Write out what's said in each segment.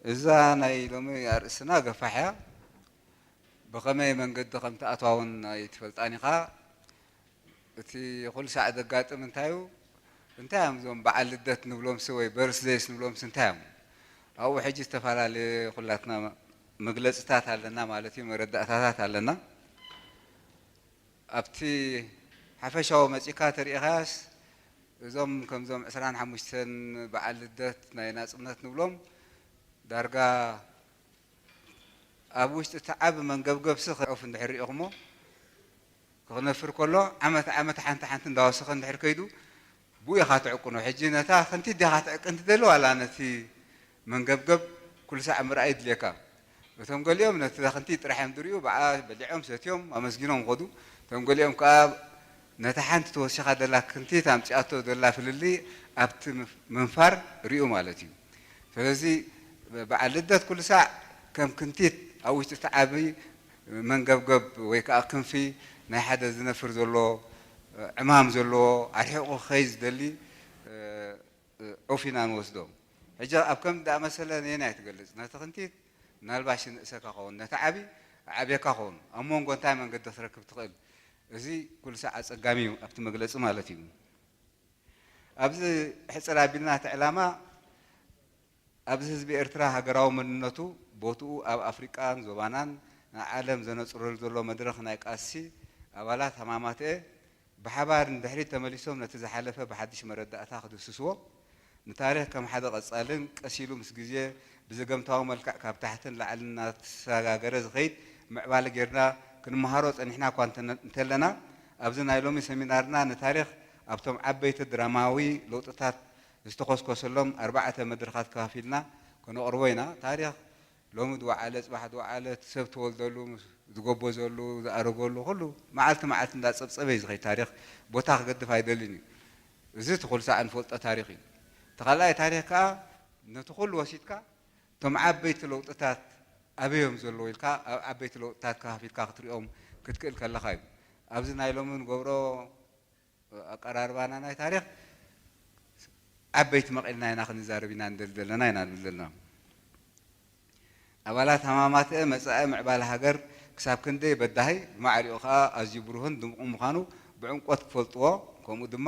እዛ ናይ ሎሚ ኣርእስትና ገፋሕ እያ። ብኸመይ መንገዲ ከም ትኣትዋ እውን ኣይትፈልጣን ኢኻ። እቲ ኩሉ ሳዕ ዘጋጥም እንታይ እዩ? እንታይ እዮም እዞም በዓል ልደት ንብሎምሲ ወይ በርስደይስ ንብሎምሲ እንታይ እዮም? ኣብኡ ሕጂ ዝተፈላለየ ኩላትና መግለጽታት ኣለና ማለት እዩ፣ መረዳእታታት ኣለና። ኣብቲ ሓፈሻዊ መጺእካ ተሪኢኻያስ እዞም ከምዞም ዕስራን ሓሙሽተን በዓል ልደት ናይ ናጽነት ንብሎም ዳርጋ ኣብ ውሽጢ እቲ ዓቢ መንገብገብሲ ክዕፍ እንድሕር ሪኢኹሞ፣ ክነፍር ከሎ ዓመት ዓመት ሓንቲ ሓንቲ እንዳወሰኸ እንድሕር ከይዱ ብኡ ኢኻ ትዕቅኖ። ሕጂ ነታ ክንቲት ዲኻ ትዕቅን ትደሊ ዋላ ነቲ መንገብገብ ኩሉ ሳዕ ምርኣይ ይድልየካ። እቶም ገሊኦም ነቲ ክንቲት ጥራሕ እዮም ዝርእዩ፣ ብኣ በሊዖም ሰትዮም ኣመስጊኖም ይኸዱ። እቶም ገሊኦም ከኣ ነታ ሓንቲ ተወሲኻ ደላ ክንቲት ኣምጺኣቶ ደላ ፍልልይ ኣብቲ ምፍ-፣ ምንፋር ርእዩ ማለት እዩ። ስለዚ በዓል ልደት ኩሉ ሳዕ ከም ክንቲት ኣብ ውሽጢ እቲ ዓቢ መንገብገብ ወይ ከኣ ክንፊ ናይ ሓደ ዝነፍር ዘሎ ዕማም ዘለዎ ኣርሒቑ ክኸይድ ዝደሊ ዑፍ ኢና ንወስዶ። ሕጂ ኣብ ከም ዝኣመሰለ ነየናይ ትገልጽ? ነቲ ክንቲት ምናልባሽ ንእሰካ ኸውን፣ ነቲ ዓቢ ዓብየካ ኸውን፣ ኣብ መንጎ እንታይ መንገዲ ክትረክብ ትኽእል? እዚ ኩሉ ሳዕ ኣጸጋሚ እዩ ኣብቲ መግለጺ ማለት እዩ። ኣብዚ ሕጽር ኣቢልና እቲ ዕላማ ኣብዚ ህዝቢ ኤርትራ ሃገራዊ መንነቱ ቦትኡ ኣብ ኣፍሪቃን ዞባናን ንዓለም ዘነጽረሉ ዘሎ መድረኽ ናይ ቃልሲ ኣባላት ሃማማትኤ ብሓባር ንድሕሪት ተመሊሶም ነቲ ዝሓለፈ ብሓድሽ መረዳእታ ክድህስስዎ፣ ንታሪኽ ከም ሓደ ቀጻልን ቀስ ኢሉ ምስ ግዜ ብዘገምታዊ መልክዕ ካብ ታሕቲ ንላዕሊ እናተሰጋገረ ዝኸይድ ምዕባለ ጌርና ክንመሃሮ ጸኒሕና እኳ እንተ-፣ እንተለና፣ ኣብዚ ናይ ሎሚ ሰሚናርና ንታሪኽ ኣብቶም ዓበይቲ ድራማዊ ለውጥታት ዝተኾስኮሰሎም ኣርባዕተ መድረኻት ከፋፊልና ከነቕርቦ ኢና። ታሪኽ ሎሚ ዝወዓለ፣ ጽባሕ ዝወዓለ፣ እቲ ሰብ ተወልደሉ፣ ዝጎበዘሉ፣ ዝኣረገሉ፣ ኩሉ መዓልቲ መዓልቲ እንዳጸብጸበ እዩ ዝኸይድ። ታሪኽ ቦታ ክገድፍ ኣይደልን እዩ። እዚ እቲ ኩሉ ሳዕ እንፈልጦ ታሪኽ እዩ። እቲ ካልኣይ ታሪኽ ከኣ ነቲ ኩሉ ወሲድካ፣ እቶም ዓበይቲ ለውጥታት ኣበዮም ዘለዉ ኢልካ፣ ኣብ ዓበይቲ ለውጥታት ከፋፊልካ ክትሪኦም፣ ክትክእል ከለኻ እዩ። ኣብዚ ናይ ሎሚ ንገብሮ ኣቀራርባና ናይ ታሪኽ ዓበይቲ መቒልና ኢና ክንዛረብ ኢና ንደሊ ዘለና ኢና ንብል ዘለና። ኣባላት ሃማማትኤ መጻኢ ምዕባለ ሃገር ክሳብ ክንደይ በዳሂ፣ ብማዕሪኡ ከኣ ኣዝዩ ብሩህን ድሙቕን ምዃኑ ብዕምቆት ክፈልጥዎ፣ ከምኡ ድማ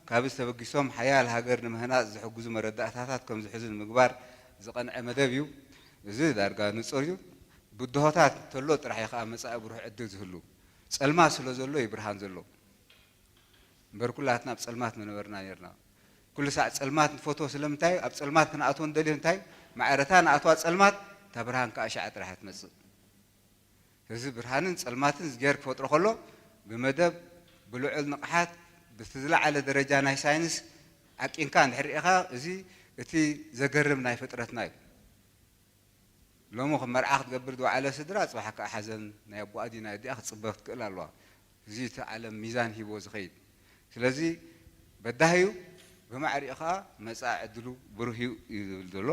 ካብዚ ተበጊሶም ሓያል ሃገር ንምህናጽ ዝሕግዙ መረዳእታታት ከም ዝሕዙ ንምግባር ዝቐንዐ መደብ እዩ። እዚ ዳርጋ ንጹር እዩ። ብድሆታት እንተሎ ጥራሕ እዩ ከኣ መጻኢ ብሩህ ዕድል ዝህሉ። ጸልማት ስለ ዘሎ እዩ ብርሃን ዘሎ። እምበር ኩላትና ኣብ ጸልማት ምነበርና ኔርና። ኩሉ ሳዕ ጸልማት ንፈትዎ ስለምንታይ? ኣብ ጸልማት ክንኣትዎ ንደልዮ እንታይ? ማዕረታ ንኣትዋ ጸልማት፣ እታ ብርሃን ከኣ ሻዕ ጥራሕ እያ ትመጽእ። ስለዚ ብርሃንን ጸልማትን እዝግሄር ክፈጥሮ ከሎ፣ ብመደብ፣ ብልዑል ንቕሓት፣ ብቲ ዝለዓለ ደረጃ ናይ ሳይንስ ዓቂንካ እንድሕር ርኢኻ፣ እዚ እቲ ዘገርም ናይ ፍጥረትና እዩ። ሎሚ ከም መርዓ ክትገብር ዝወዓለ ስድራ፣ ጽባሕ ከኣ ሓዘን ናይ ኣቦኣ ድዩ ናይ ኣዲኣ ክትጽበ ክትክእል ኣለዋ። እዚ እቲ ዓለም ሚዛን ሂብዎ ዝኸይድ። ስለዚ በዳሂ እዩ፣ ብማዕሪኡ ከኣ መጻኢ ዕድሉ ብሩህ እዩ እዩ ዝብል ዘሎ።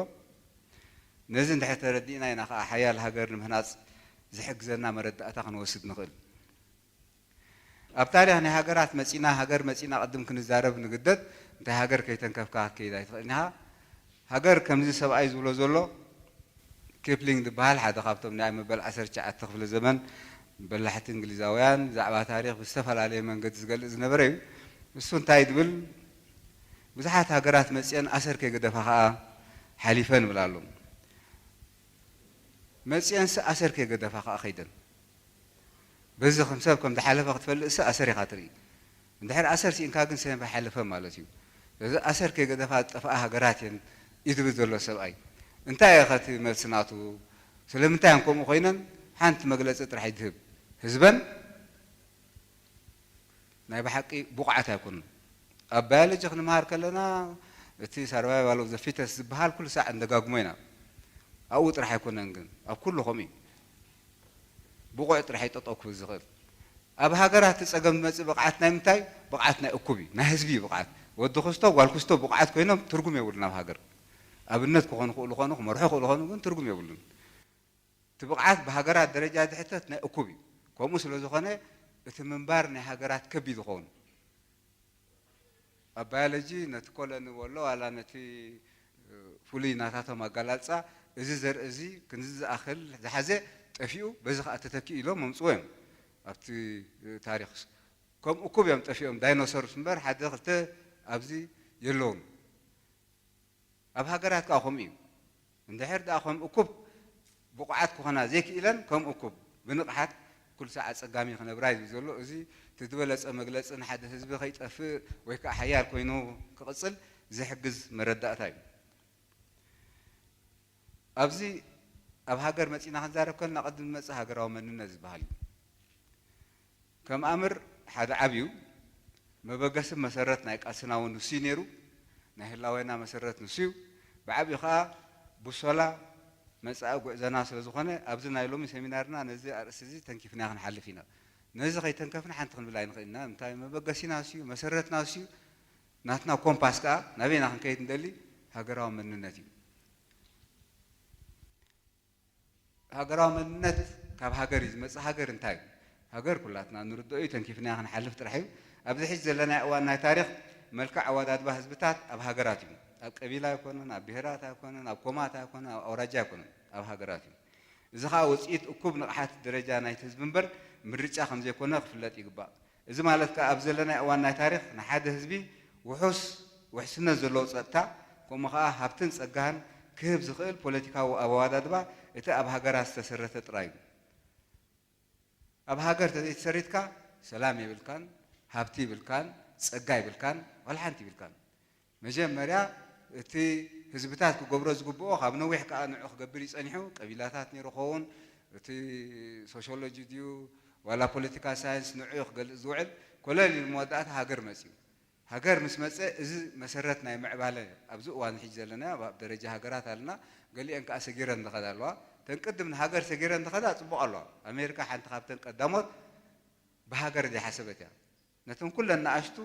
ነዚ እንድሕር ተረዲእና ኢና ከኣ ሓያል ሃገር ንምህናጽ ዝሕግዘና መረዳእታ ክንወስድ ንኽእል። ኣብ ታሪኽ ናይ ሃገራት መጺና፣ ሃገር መጺና ቅድም ክንዛረብ ንግደድ፣ እንታይ ሃገር ከይተንከፍካ ክትከይድ ኣይትኽእልን ኢኻ። ሃገር ከምዚ ሰብኣይ ዝብሎ ዘሎ፣ ኪፕሊንግ ዝበሃል ሓደ ካብቶም ናይ መበል ዓሰርተ ትሽዓተ ክፍለ ዘመን በላሕቲ እንግሊዛውያን ብዛዕባ ታሪኽ ብዝተፈላለየ መንገዲ ዝገልጽ ዝነበረ እዩ። እሱ እንታይ ዝብል፣ ብዙሓት ሃገራት መጺአን ኣሰር ከይገደፋ ከኣ ሓሊፈን ይብል ኣሎ። መጺአንሲ ኣሰር ከይገደፋ ከኣ ከይደን። በዚ ከም ሰብ ከም ዝሓለፈ ክትፈልጥሲ ኣሰር ኢኻ ትርኢ። እንድሕር ኣሰር ስኢንካ ግን ሰብ ኣይሓለፈን ማለት እዩ። ስለዚ ኣሰር ከይገደፋ ዝጠፍኣ ሃገራት እየን እዩ ዝብል ዘሎ ሰብኣይ። እንታይ እየ ኸቲ መልሲ ናቱ? ስለምንታይ እየን ከምኡ ኮይነን? ሓንቲ መግለጺ ጥራሕ እዩ ዝህብ። ህዝበን ናይ ብሓቂ ብቑዓት ኣይኮኑን። ኣብ ባዮሎጂ ክንመሃር ከለና እቲ survival of the fittest ዝበሃል ኩሉ ሳዕ እንደጋግሞ ኢና። ኣብኡ ጥራሕ ኣይኮነን ግን፣ ኣብ ኩሉ ከምኡ እዩ። ብቑዕ ጥራሕ እዩ ጠጠው ክብል ዝኽእል። ኣብ ሃገራት እቲ ጸገም ዝመጽእ ብቕዓት ናይ ምንታይ? ብቕዓት ናይ እኩብ እዩ፣ ናይ ህዝቢ እዩ ብቕዓት። ወዲ ክስቶ ጓል ክስቶ ብቑዓት ኮይኖም ትርጉም የብሉን ኣብ ሃገር። ኣብነት ክኾኑ ክእሉ ኾኑ፣ ክመርሑ ክእሉ ኾኑ ግን ትርጉም የብሉን። እቲ ብቕዓት ብሃገራት ደረጃ ዝሕተት ናይ እኩብ እዩ። ከምኡ ስለ ዝኾነ እቲ ምንባር ናይ ሃገራት ከቢድ ይኸውን። ኣብ ባዮሎጂ ነቲ ኮሎኒ በሎ ዋላ ነቲ ፍሉይ ናታቶም ኣገላልጻ እዚ ዘርኢ እዚ ክንዚ ዝኣኽል ዝሓዘ ጠፊኡ፣ በዚ ኸኣ ተተኪኡ ኢሎም መምጽዎ እዮም። ኣብቲ ታሪኽ ከም እኩብ እዮም ጠፊኦም፣ ዳይኖሰርስ እምበር ሓደ ክልተ ኣብዚ የለውን። ኣብ ሃገራት ከኣ ከምኡ እዩ። እንድሕር ደኣ ከም እኩብ ብቑዓት ክኾና ዘይክኢለን፣ ከም እኩብ ብንቕሓት ኩሉ ሰዓት ጸጋሚ ክነብራ እዩ ዘሎ። እዚ እቲ ዝበለጸ መግለጺ ንሓደ ህዝቢ ከይጠፍእ ወይ ከኣ ሓያል ኮይኑ ክቕጽል ዝሕግዝ መረዳእታ እዩ። ኣብዚ ኣብ ሃገር መጺና ክንዛረብ ከለና ቅድሚ ዝመጽእ ሃገራዊ መንነት ዝበሃል እዩ። ከም ኣምር ሓደ ዓብዩ መበገሲ መሰረት ናይ ቃልስና እውን ንሱ እዩ ነይሩ። ናይ ህላዌና መሰረት ንሱ እዩ። ብዓብዩ ኸኣ ቡሶላ መጻኢ ጉዕዞና ስለ ዝኾነ ኣብዚ ናይ ሎሚ ሰሚናርና ነዚ ኣርእስቲ እዚ ተንኪፍና ክንሓልፍ ኢና። ነዚ ከይተንከፍና ሓንቲ ክንብል ኣይንኽእል ኢና። እንታይ መበገሲና ንሱ እዩ፣ መሰረትና ንሱ እዩ። ናትና ኮምፓስ ከኣ ናበይና ክንከይድ እንደሊ ሃገራዊ መንነት እዩ። ሃገራዊ መንነት ካብ ሃገር እዩ ዝመጽእ። ሃገር እንታይ እዩ? ሃገር ኩላትና ንርድኦ እዩ፣ ተንኪፍናዮ ክንሓልፍ ጥራሕ እዩ። ኣብዚ ሕጂ ዘለናዮ እዋን ናይ ታሪኽ መልክዕ ኣወዳድባ ህዝብታት ኣብ ሃገራት እዩ። ኣብ ቀቢላ ኣይኮነን፣ ኣብ ብሄራት ኣይኮነን፣ ኣብ ኮማት ኣይኮነን፣ ኣብ ኣውራጃ ኣይኮነን፣ ኣብ ሃገራት እዩ። እዚ ኸኣ ውጽኢት እኩብ ንቕሓት ደረጃ ናይቲ ህዝቢ እምበር ምርጫ ከም ዘይኮነ ክፍለጥ ይግባእ። እዚ ማለት ከኣ ኣብ ዘለናዮ እዋን ናይ ታሪኽ ንሓደ ህዝቢ ውሑስ ውሕስነት ዘለዎ ጸጥታ፣ ከምኡ ኸኣ ሃብትን ጸጋን ክህብ ዝኽእል ፖለቲካዊ ኣወዳድባ እቲ ኣብ ሃገራት ዝተሰረተ ጥራይ እዩ። ኣብ ሃገር ተዘይተሰሪትካ ሰላም የብልካን፣ ሃብቲ ይብልካን፣ ጸጋ ይብልካን፣ ዋላ ሓንቲ ይብልካን። መጀመርያ እቲ ህዝብታት ክገብሮ ዝግብኦ ካብ ነዊሕ ከኣ ንዑ ክገብር እዩ ጸኒሑ። ቀቢላታት ነይሩ ኸውን፣ እቲ ሶሽዮሎጂ ድዩ ዋላ ፖለቲካል ሳይንስ ንዑ እዩ ክገልጽ ዝውዕል። ኮለል ኢሉ መወዳእታ ሃገር መጽዩ። ሃገር ምስ መጸ እዚ መሰረት ናይ ምዕባለ ኣብዚ እዋን ሕጂ ዘለና ኣብ ደረጃ ሃገራት ኣለና። ገሊአን ከኣ ሰጊረን ዝኸዳ ኣለዋ። እተን ቅድም ንሃገር ሰጊረን ዝኸዳ ጽቡቕ ኣለዋ። ኣሜሪካ ሓንቲ ካብተን ቀዳሞት ብሃገር ዘይሓሰበት እያ። ነተን ኩለን ንኣሽቱ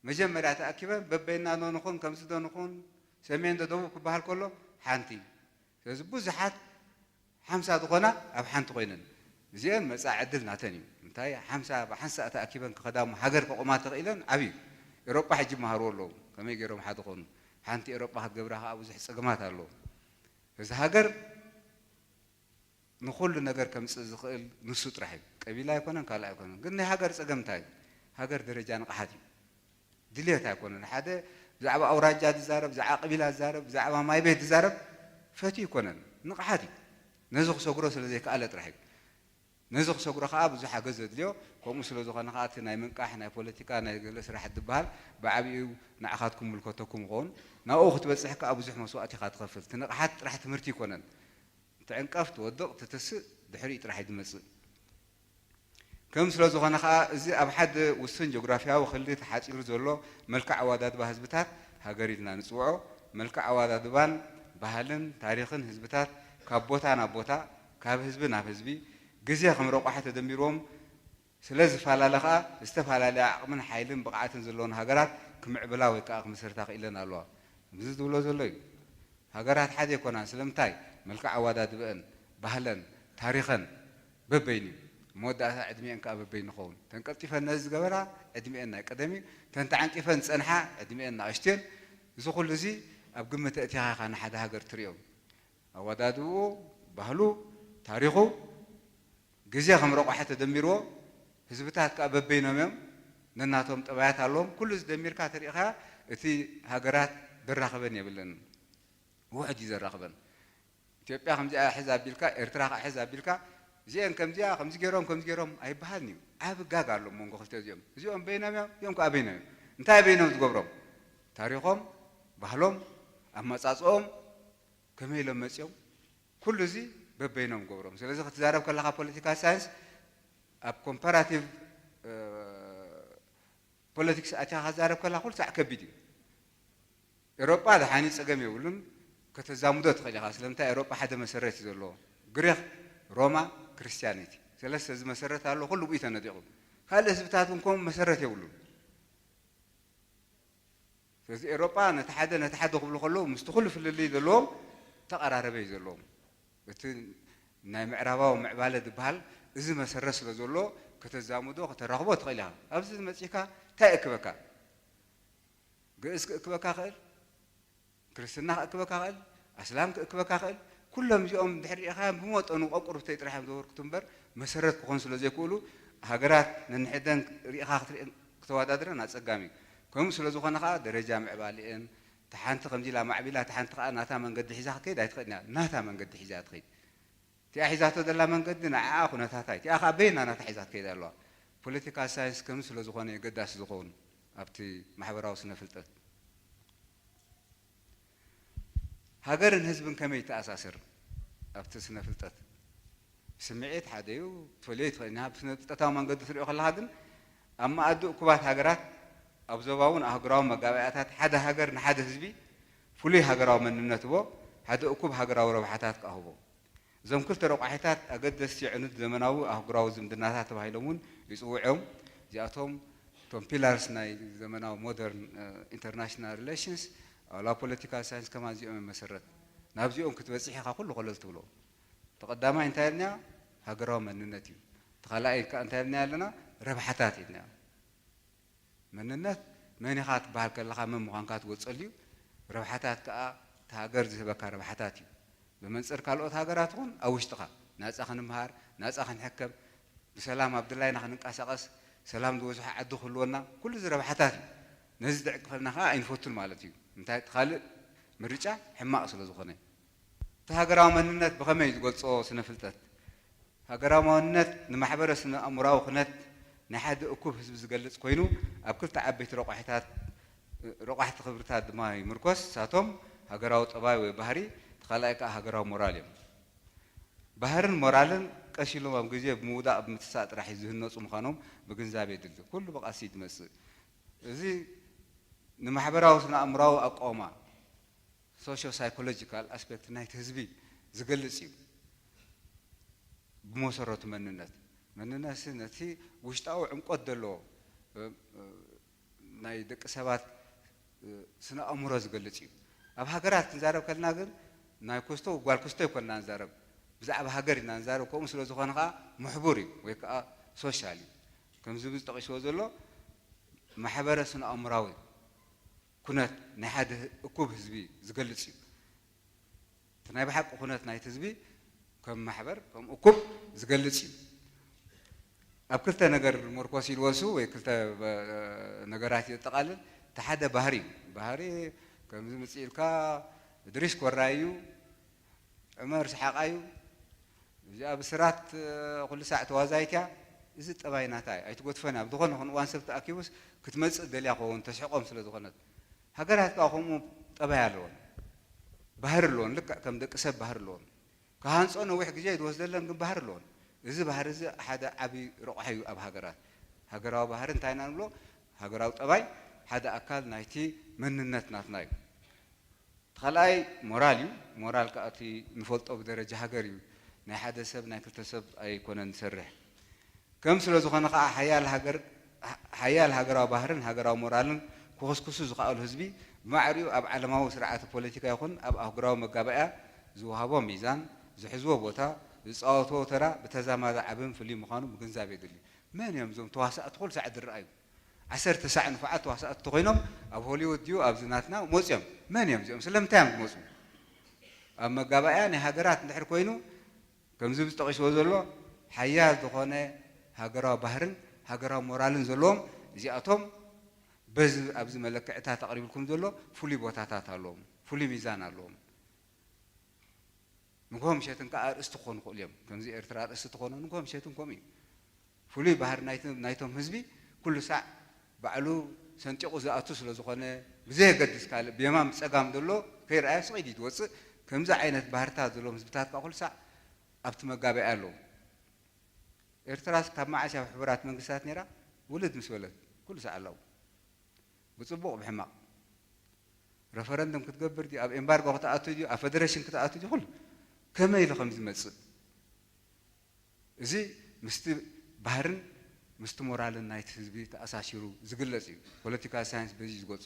መጀመርያ ተኣኪበን በበይና ዶ ንኹን፣ ከምዚ ዶ ንኹን፣ ሰሜን ዶ ደቡብ ክበሃል ከሎ ሓንቲ። ስለዚ ብዙሓት ሓምሳ ዝኾና ኣብ ሓንቲ ኮይነን፣ እዚአን መጻኢ ዕድል ናተን እዩ። እንታይ ሓምሳ ብሓንሳእ ተኣኪበን ክኸዳ እሞ ሃገር ከቑማ ተኽኢለን ዓብዩ። ኤሮጳ ሕጂ ይመሃርዎ ኣለዉ፣ ከመይ ገይሮም ሓደ ኾኑ። ሓንቲ ኤሮጳ ክትገብራ ከኣ ብዙሕ ጸገማት ኣለዉ። እዚ ሃገር ንኹሉ ነገር ከምጽእ ዝኽእል ንሱ ጥራሕ እዩ። ቀቢላ ኣይኮነን፣ ካልእ ኣይኮነን። ግን ናይ ሃገር ጸገም እንታይ እዩ? ሃገር ደረጃ ንቕሓት እዩ። ድልየት ኣይኮነን። ሓደ ብዛዕባ ኣውራጃ ዝዛረብ፣ ብዛዕባ ቀቢላ ዝዛረብ፣ ብዛዕባ ማይ ቤት ዝዛረብ ፈትዩ ኣይኮነን። ንቕሓት እዩ። ነዚ ክሰግሮ ስለ ዘይከኣለ ጥራሕ እዩ። ነዚ ክሰግሮ ከኣ ብዙሕ ሓገዝ ዘድልዮ። ከምኡ ስለ ዝኾነ ከኣ እቲ ናይ ምንቃሕ፣ ናይ ፖለቲካ፣ ናይ ገለ ስራሕ ዝበሃል ብዓቢኡ ንዓኻትኩም ምልከተኩም ይኸውን። ናብኡ ክትበጽሕ ከኣ ብዙሕ መስዋእቲ ኢኻ ትኸፍል። እቲ ንቕሓት ጥራሕ ትምህርቲ ኣይኮነን። ትዕንቀፍ፣ ትወድቕ፣ ትትስእ፣ ድሕሪኡ ጥራሕ እዩ ዝመጽእ። ከም ስለ ዝኾነ ከኣ እዚ ኣብ ሓደ ውሱን ጂኦግራፊያዊ ክሊ ተሓጺሩ ዘሎ መልክዕ ኣወዳድባ ህዝብታት ሃገር ኢልና ንጽውዖ። መልክዕ ኣወዳድባን ባህልን ታሪኽን ህዝብታት ካብ ቦታ ናብ ቦታ፣ ካብ ህዝቢ ናብ ህዝቢ፣ ግዜ ከም ረቋሒ ተደሚርዎም ስለ ዝፈላለ ከኣ ዝተፈላለየ ዓቕምን ሓይልን ብቕዓትን ዘለወን ሃገራት ክምዕብላ ወይ ከኣ ክምስርታ ክኢለን ኣለዋ። ከምዚ ዝብሎ ዘሎ እዩ። ሃገራት ሓደ ኣይኮናን። ስለምንታይ? መልክዕ ኣወዳድበአን፣ ባህለን፣ ታሪኸን በበይኑ እዩ። መወዳእታ ዕድሚአን ከኣ በበይኑ ይኸውን። ተን ቀልጢፈን ነዚ ዝገበራ ዕድሚአን ናይ ቀደም እዩ። ተን ተዓንቂፈን ዝጸንሓ ዕድሚአን ንኣሽቱ እየን። እዚ ኩሉ እዚ ኣብ ግምት ኣእቲኻ ኢኻ ንሓደ ሃገር ትርእዮ። ኣወዳድብኡ፣ ባህሉ፣ ታሪኹ፣ ግዜ ከም ረቋሒ ተደሚርዎ፣ ህዝብታት ከኣ በበይኖም እዮም። ነናቶም ጠባያት ኣለዎም። ኩሉ እዚ ደሚርካ ተሪእኻ እቲ ሃገራት ዘራኽበን የብለን። ውሑድ እዩ ዘራኽበን። ኢትዮጵያ ከምዚኣ ሕዝ ኣቢልካ፣ ኤርትራ ከኣ ሕዝ ኣቢልካ፣ እዚአን ከምዚኣ፣ ከምዚ ገይሮም፣ ከምዚ ገይሮም ኣይበሃልን እዩ። ዓቢ ጋግ ኣሎ ኣብ መንጎ ክልተ እዚኦም። እዚኦም በይኖም እዮም፣ እዚኦም ከኣ በይኖም እዮም። እንታይ በይኖም ዝገብሮም? ታሪኾም፣ ባህሎም፣ ኣመጻጽኦም፣ ከመይ ኢሎም መጺኦም? ኩሉ እዚ በበይኖም ገብሮም። ስለዚ ክትዛረብ ከለኻ ፖለቲካል ሳይንስ ኣብ ኮምፓራቲቭ፣ እ፣ ፖለቲክስ ኣቲኻ ክትዛረብ ከለኻ ኩሉ ሳዕ ከቢድ እዩ። ኤውሮጳ ደሓን እዩ፣ ጸገም የብሉን፣ ከተዛምዶ ትኽእል ኢኻ። ስለምንታይ? ኤውሮጳ ሓደ መሰረት እዩ ዘለዎ። ግሪኽ፣ ሮማ፣ ክርስትያኒቲ። ሰለስተ እዚ መሰረት ኣሎ፣ ኩሉ ብኡ እዩ ተነዲቑ። ካልእ ህዝብታት እውን ከምኡ መሰረት የብሉን። ስለዚ ኤውሮጳ ነቲ ሓደ፣ ነቲ ሓደ ክብሉ ከለዉ ምስቲ ኩሉ ፍልልይ ዘለዎም ተቐራረበ እዩ ዘለዎም። እቲ ናይ ምዕራባዊ ምዕባለ ዝበሃል እዚ መሰረት ስለ ዘሎ ከተዛምዶ፣ ከተራኽቦ ትኽእል ኢኻ። ኣብዚ መጺእካ እንታይ የእክበካ? ግእዝ ክእክበካ ክእል፣ ክርስትና ክእክበካ ክእል፣ ኣስላም ክእክበካ ክእል፣ ኩሎም እዚኦም ድሕሪ ርኢኻዮም ብመጠኑ ቆቁርብተይ ጥራሕ እዮም ዘበርክቱ እምበር መሰረት ክኾኑ ስለ ዘይክእሉ ሃገራት ነንሕደን ርኢኻ ክትርኢ- ክተወዳድረን ኣጸጋሚ እዩ። ከምኡ ስለ ዝኾነ ከኣ ደረጃ ምዕባሌአን እታ ሓንቲ ከምዚ ኢላ ማዕቢላ እታ ሓንቲ ከኣ ናታ መንገዲ ሒዛ ክትከይድ ኣይትኽእልን እያ። ናታ መንገዲ ሒዛ እያ ትኸይድ። እቲኣ ሒዛቶ ዘላ መንገዲ ንዓኣ ኩነታታ እዩ። እቲኣ ከኣ በየና ናታ ሒዛ ትከይድ ኣለዋ። ፖለቲካል ሳይንስ ከምዚ ስለ ዝኾነ እዩ ኣገዳሲ ዝኸውን ኣብቲ ማሕበራዊ ስነ ፍልጠት። ሃገርን ህዝብን ከመይ ይተኣሳሰር ኣብቲ ስነ ፍልጠት? ስምዒት ሓደ እዩ፣ ክትፈልዮ ይትኽእል ኢና። ብስነ ፍልጠታዊ መንገዲ ትሪኦ ከለኻ ግን ኣብ መኣዲ እኩባት ሃገራት ኣብ ዞባውን ኣህጉራውን መጋባእያታት ሓደ ሃገር ንሓደ ህዝቢ ፍሉይ ሃገራዊ መንነት ህቦ፣ ሓደ እኩብ ሃገራዊ ረብሓታት ከኣ ህቦ። እዞም ክልተ ረቋሒታት ኣገደስቲ ዕኑድ ዘመናዊ ኣህጉራዊ ዝምድናታት ተባሂሎም እውን ይጽውዑ እዮም። እዚኣቶም እቶም ፒላርስ ናይ ዘመናዊ ሞደርን ኢንተርናሽናል ሪሌሽንስ ኣላ ፖለቲካል ሳይንስ ከማን እዚኦም እዮም መሰረት። ናብዚኦም ክትበጽሕ ኢኻ ኩሉ ኮለል ትብሎ። እቲ ቀዳማይ እንታይ ኢልና? ሃገራዊ መንነት እዩ። እቲ ካልኣይ ከዓ እንታይ ኢልና ኣለና? ረብሓታት ኢልና። መንነት መን ኢኻ ትበሃል ከለኻ መን ምዃንካ ትገልጸሉ እዩ። ረብሓታት ከዓ እቲ ሃገር ዝህበካ ረብሓታት እዩ። ብመንጽር ካልኦት ሃገራት ይኹን ኣብ ውሽጥኻ ናጻ ክንምሃር፣ ናጻ ክንሕከም፣ ብሰላም ኣብ ድላይና ክንንቀሳቐስ፣ ሰላም ዝበዝሖ ዓዲ ክህልወና፣ ኩሉ እዚ ረብሓታት እዩ። ነዚ ዝዕቅፈልና ከዓ ኣይንፈቱን ማለት እዩ። እንታይ እቲ ካልእ ምርጫ ሕማቕ ስለ ዝኾነ። እቲ ሃገራዊ መንነት ብኸመይ ዝገልጾ ስነ ፍልጠት? ሃገራዊ መንነት ንማሕበረ ስነ ኣእምሮኣዊ ኩነት ናይ ሓደ እኩብ ህዝቢ ዝገልጽ ኮይኑ ኣብ ክልተ ዓበይቲ ረቋሒታት ረቋሕቲ ክብርታት ድማ ይምርኮስ። ንሳቶም ሃገራዊ ጠባይ ወይ ባህሪ፣ እቲ ካልኣይ ከዓ ሃገራዊ ሞራል እዮም። ባህርን ሞራልን ቀስ ኢሎም ኣብ ግዜ ብምውዳቕ ብምትሳእ ጥራሕ ዝህነፁ ምዃኖም ምግንዛብ የድሊ። ኩሉ ብቃልሲ ዝመፅእ እዚ ንማሕበራዊ ስነ ኣእምሮኣዊ ኣቃውማ ሶሽዮ ሳይኮሎጂካል ኣስፔክት ናይቲ ህዝቢ ዝገልጽ እዩ። ብመሰረቱ መንነት መንነትሲ ነቲ ውሽጣዊ ዕምቆት ዘለዎ ናይ ደቂ ሰባት ስነ ኣእምሮ ዝገልጽ እዩ። ኣብ ሃገራት ክንዛረብ ከለና ግን ናይ ኩስቶ ጓል ኩስቶ ኣይኮንና ንዛረብ፣ ብዛዕባ ሃገር ኢና ንዛረብ። ከምኡ ስለ ዝኾነ ከዓ ምሕቡር እዩ ወይ ከዓ ሶሻል እዩ። ከምዚ ብዝጠቂስዎ ዘሎ ማሕበረ ስነ ኣእምራዊ ኩነት ናይ ሓደ እኩብ ህዝቢ ዝገልጽ እዩ። እቲ ናይ ብሓቂ ኩነት ናይቲ ህዝቢ ከም ማሕበር ከም እኩብ ዝገልጽ እዩ። ኣብ ክልተ ነገር መርኮስ ኢልወሱ ወይ ክልተ ነገራት የጠቓልል። እቲ ሓደ ባህሪ እዩ። ባህሪ ከምዚ ምጽእ ኢልካ እድሪስ ኮራይ እዩ፣ ዑመር ሰሓቓ እዩ፣ እዚኣ ብስራት ኩሉ ሳዕ ተዋዛይት እያ። እዚ ጠባይ ናታ እዩ፣ ኣይትጎድፈን እያ። ኣብ ዝኾነ ኹን እዋን ሰብ ተኣኪቡስ ክትመጽእ ደልያ ኸውን ተስሕቆም ስለ ዝኾነት። ሃገራት ከዓ ከምኡ ጠባይ ኣለዎን ባህሪ ኣለዎን፣ ልክዕ ከም ደቂ ሰብ ባህሪ ኣለዎን። ክሃንጾ ነዊሕ ግዜ ዝወስደለን ግን ባህሪ ኣለዎን። እዚ ባህሪ እዚ ሓደ ዓቢ ረቋሒ እዩ ኣብ ሃገራት። ሃገራዊ ባህሪ እንታይ ኢና ንብሎ? ሃገራዊ ጠባይ ሓደ ኣካል ናይቲ መንነት ናትና እዩ። እቲ ካልኣይ ሞራል እዩ። ሞራል ከዓ እቲ ንፈልጦ ብደረጃ ሃገር እዩ። ናይ ሓደ ሰብ ናይ ክልተ ሰብ ኣይኮነን ዝሰርሕ። ከም ስለ ዝኾነ ከዓ ሓያል ሃገር ሓያል ሃገራዊ ባህርን ሃገራዊ ሞራልን ክኹስኩሱ ዝኸኣሉ ህዝቢ ብማዕሪኡ ኣብ ዓለማዊ ስርዓተ ፖለቲካ ይኹን ኣብ ኣህጉራዊ መጋባእያ ዝወሃቦ ሚዛን፣ ዝሕዝዎ ቦታ፣ ዝፃወትዎ ተራ ብተዛማዲ ዓብን ፍሉይ ምዃኑ ምግንዛብ የድሊ። መን እዮም እዞም ተዋሳእቲ ኩሉ ሳዕ ዝረኣዩ? ዓሰርተ ሳዕ ንፉዓት ተዋሳእቲ ተኾይኖም ኣብ ሆሊውድ ድዩ ኣብዚ ናትና መፅዮም? መን እዮም እዚኦም? ስለምንታይ እዮም ዝመፁ? ኣብ መጋባእያ ናይ ሃገራት እንድሕር ኮይኑ ከምዚ ብዝጠቂስዎ ዘሎ ሓያል ዝኾነ ሃገራዊ ባህርን ሃገራዊ ሞራልን ዘለዎም እዚኣቶም በዚ ኣብዚ መለክዕታት ኣቕሪብልኩም ዘሎ ፍሉይ ቦታታት ኣለዎም፣ ፍሉይ ሚዛን ኣለዎም። ንግሆ ምሸትን ከዓ ኣርእስቲ ክኾኑ ይኽእሉ እዮም። ከምዚ ኤርትራ ኣርእስቲ ትኾኖ ንግሆ ምሸትን ከምኡ እዩ። ፍሉይ ባህሪ ናይቲ- ናይቶም ህዝቢ ኩሉ ሳዕ ባዕሉ ሰንጢቑ ዝኣቱ ስለ ዝኾነ ብዘየገድስ ካልእ ብየማን ብጸጋም ዘሎ ከይረኣየ ስቕ ኢሉ እዩ ዝወጽእ። ከምዚ ዓይነት ባህርታት ዘለዎም ህዝብታት ከዓ ኩሉ ሳዕ ኣብቲ መጋበያ ኣለዉ። ኤርትራስ ካብ መዓስ እያ ኣብ ሕቡራት መንግስታት ነይራ? ውልድ ምስ በለት ኩሉ ሳዕ ኣለዉ። ብጽቡቕ ብሕማቕ። ረፈረንደም ክትገብር ድዩ? ኣብ ኤምባርጎ ክትኣቱ ድዩ? ኣብ ፈደረሽን ክትኣቱ ድዩ? ኩሉ ከመይ ኢሉ ከም ዝመጽእ። እዚ ምስቲ ባህርን ምስቲ ሞራልን ናይቲ ህዝቢ ተኣሳሲሩ ዝግለጽ እዩ። ፖለቲካል ሳይንስ በዚ እዩ ዝገልጾ።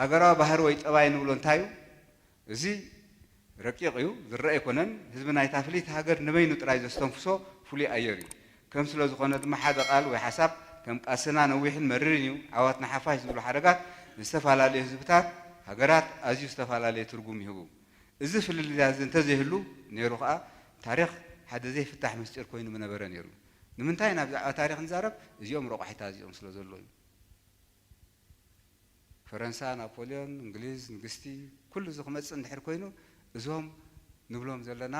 ሃገራዊ ባህሪ ወይ ጠባይ ንብሎ እንታይ እዩ? እዚ ረቂቕ እዩ፣ ዝረአ ኣይኮነን። ህዝቢ ናይታ ፍልይቲ ሃገር ንበይኑ ጥራይ ዘስተንፍሶ ፍሉይ ኣየር እዩ። ከም ስለ ዝኾነ ድማ ሓደ ቃል ወይ ሓሳብ ከም ቃልስና ነዊሕን መሪርን እዩ፣ ዓወትና ሓፋሽ ዝብሉ ሓረጋት ንዝተፈላለዩ ህዝብታት ሃገራት ኣዝዩ ዝተፈላለየ ትርጉም ይህቡ። እዚ ፍልልያት እዚ እንተዘይህሉ ነይሩ ከኣ፣ ታሪኽ ሓደ ዘይፍታሕ ምስጢር ኮይኑ ምነበረ ነይሩ። ንምንታይ ኢና ብዛዕባ ታሪኽ ንዛረብ? እዚኦም ረቋሒታት እዚኦም ስለ ዘለዉ እዩ። ፈረንሳ፣ ናፖልዮን፣ እንግሊዝ፣ ንግስቲ፣ ኩሉ እዚ ክመጽእ እንድሕር ኮይኑ፣ እዞም ንብሎም ዘለና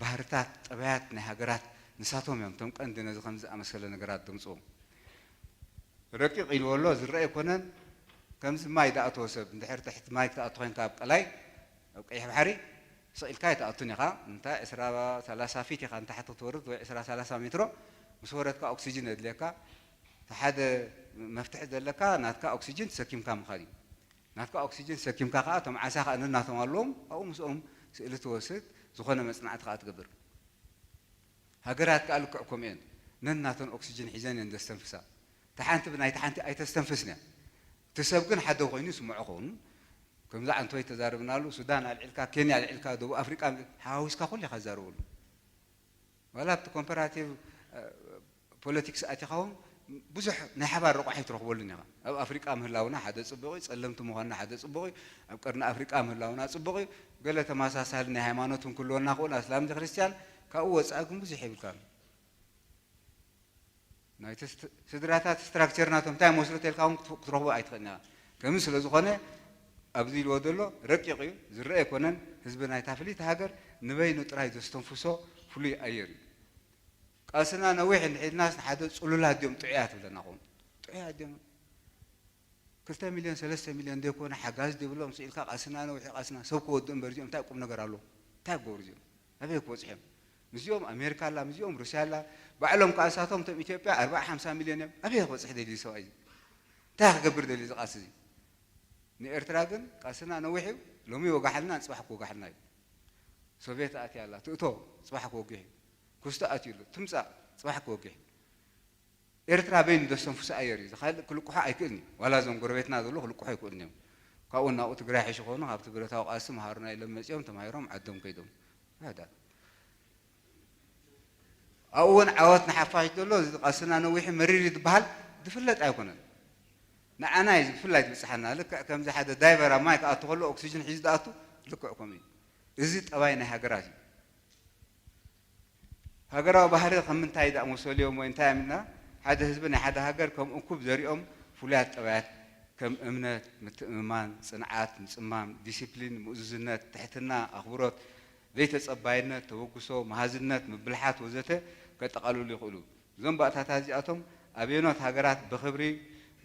ባህርታት፣ ጠባያት ናይ ሃገራት ንሳቶም እዮም እቶም ቀንዲ ነዚ ከምዚ ዝኣመሰለ ነገራት ዘምጽኡ። ረቂቕ ኢልዎ ኣሎ፣ ዝረአ ኣይኮነን። ከምዚ ማይ ዝኣተወ ሰብ፣ እንድሕር ትሕቲ ማይ ክትኣቱ ኮይንካ ኣብ ቀላይ፣ ኣብ ቀይሕ ባሕሪ፣ ስቕ ኢልካ ኣይትኣቱን ኢኻ። እንታይ ዕስራ ሰላሳ ፊት ኢኻ ንታሕቲ ክትወርድ፣ ወይ ዕስራ ሰላሳ ሜትሮ፣ ምስ ወረድካ ኦክሲጅን የድልየካ። እቲ ሓደ መፍትሒ ዘለካ ናትካ ኦክሲጅን ተሰኪምካ ምኻድ እዩ። ናትካ ኦክሲጅን ተሰኪምካ ከኣ እቶም ዓሳ ከኣ ነናቶም ኣለዎም፣ ኣብኡ ምስኦም ስእሊ ትወስድ፣ ዝኾነ መጽናዕቲ ከኣ ትገብር። ሃገራት ከኣ ልክዕ ከምኡ እየን፣ ነናተን ኦክሲጅን ሒዘን እየን ዘስተንፍሳ። እታ ሓንቲ ብናይታ ሓንቲ ኣይተስተንፍስን እያ። እቲ ሰብ ግን ሓደ ኮይኑ ይስምዖ ኸውን። ከምዛ ዓንተወይ ተዛርብናሉ፣ ሱዳን ኣልዒልካ፣ ኬንያ ኣልዒልካ፣ ደቡብ ኣፍሪቃ ሓዋዊስካ ኩሉ ኢኻ ትዛረበሉ። ዋላ ኣብቲ ኮምፓራቲቭ፣ እ፣ ፖለቲክስ ኣቲኻ እውን ብዙሕ ናይ ሓባር ረቋሒ ትረኽበሉን ኢኻ። ኣብ ኣፍሪቃ ምህላውና ሓደ ጽቡቕ እዩ፣ ጸለምቲ ምዃንና ሓደ ጽቡቕ እዩ፣ ኣብ ቀርኒ ኣፍሪቃ ምህላውና ጽቡቕ እዩ። ገለ ተመሳሳሊ ናይ ሃይማኖት እውን ክህልወና ክውን፣ ኣስላም ድዩ ክርስትያን፣ ካብኡ ወጻኢ ግን ብዙሕ የብልካን። ናይቲ ስት-፣ ስድራታት ስትራክቸር ናቶም እንታይ መስሉ ተልካ እውን ክትፍ-፣ ክትረኽቦ ኣይትኽእልን ኢኻ። ከምዚ ስለ ዝኾነ ኣብዚ ኢልዎ ዘሎ ረቂቕ እዩ፣ ዝረአ ኣይኮነን። ህዝቢ ናይታ ፍልይቲ ሃገር ንበይኑ ጥራይ ዘስተንፍሶ ፍሉይ ኣየር እዩ። ቃልስና ነዊሕ እንድሕር ኢልናስ ንሓደ ጽሉላት ድዮም ጥዑያት ትብለና ኸውን። ጥዑያት ድዮም? ክልተ ሚልዮን ሰለስተ ሚልዮን ዘይኮነ ሓጋዚ ዘይብሎም ስኢልካ ቃልስና ነዊሕ እዩ፣ ቃልስና ሰብ ክወድኡ እምበር እዚኦም እንታይ ቁም ነገር ኣለዎም? እንታይ ክገብሩ እዚኦም? ኣበይ ክበጽሑ እዮም? ምስዚኦም ኣሜሪካ ኣላ፣ ምስዚኦም ሩስያ ኣላ። ባዕሎም ከኣ ንሳቶም እቶም ኢትዮጵያ ኣርብዓ ሓምሳ ሚልዮን እዮም። ኣበይ ክበጽሕ ደልዩ ሰብኣይ እዚ? እንታይ ክገብር ደልዩ እዚ ቃልሲ እዚ? ንኤርትራ ግን ቃልስና ነዊሕ እዩ። ሎሚ ይወጋሓልና፣ ጽባሕ ክወጋሓልና እዩ። ሶቬት ኣትያ ኣላ፣ ትእቶ፣ ጽባሕ ክወግሕ እዩ። ኩስቶ ኣትዩ ኣሎ፣ ትምጻእ፣ ጽባሕ ክወግሕ እዩ። ኤርትራ በይኑ ዘስተንፍሶ ኣየር እዩ። እዚ ካልእ ክልቅሖ ኣይክእልን እዩ። ዋላ እዞም ጎረቤትና ዘለዉ ክልቅሖ ኣይክእሉን እዮም። ካብኡ ናብኡ ትግራይ ሕሽ ክኾኑ፣ ካብቲ ብረታዊ ቃልሲ መሃሩና ኢሎም መጺኦም፣ ተማሂሮም፣ ዓዶም ከይዶም። ዋሕዳ። ኣብኡ እውን ዓወት ንሓፋሽ ዘሎ፣ እዚ ቃልስና ነዊሕ መሪር እዩ ዝበሃል ዝፍለጥ ኣይኮነን። ንዓና እዩ ብፍላይ ዝበጽሓና። ልክዕ ከምዚ ሓደ ዳይቨር ኣብ ማይ ክኣቱ ከሎ ኦክሲጅን ሒዙ ዝኣቱ ልክዕ ከምኡ እዩ። እዚ ጠባይ ናይ ሃገራት እዩ። ሃገራዊ ባህሪ ከም ምንታይ ዝኣመሰሉ እዮም ወይ እንታይ እዮም ኢልና፣ ሓደ ህዝቢ ናይ ሓደ ሃገር ከም እኩብ ዘሪኦም ፍሉያት ጠባያት ከም እምነት፣ ምትእምማን፣ ጽንዓት፣ ምጽማም፣ ዲሲፕሊን፣ ምእዙዝነት፣ ትሕትና፣ ኣኽብሮት፣ ዘይተጸባይነት፣ ተበግሶ፣ መሃዝነት፣ ምብልሓት ወዘተ ከጠቓልሉ ይኽእሉ። እዞም ባእታታት እዚኣቶም ኣበየኖት ሃገራት ብኽብሪ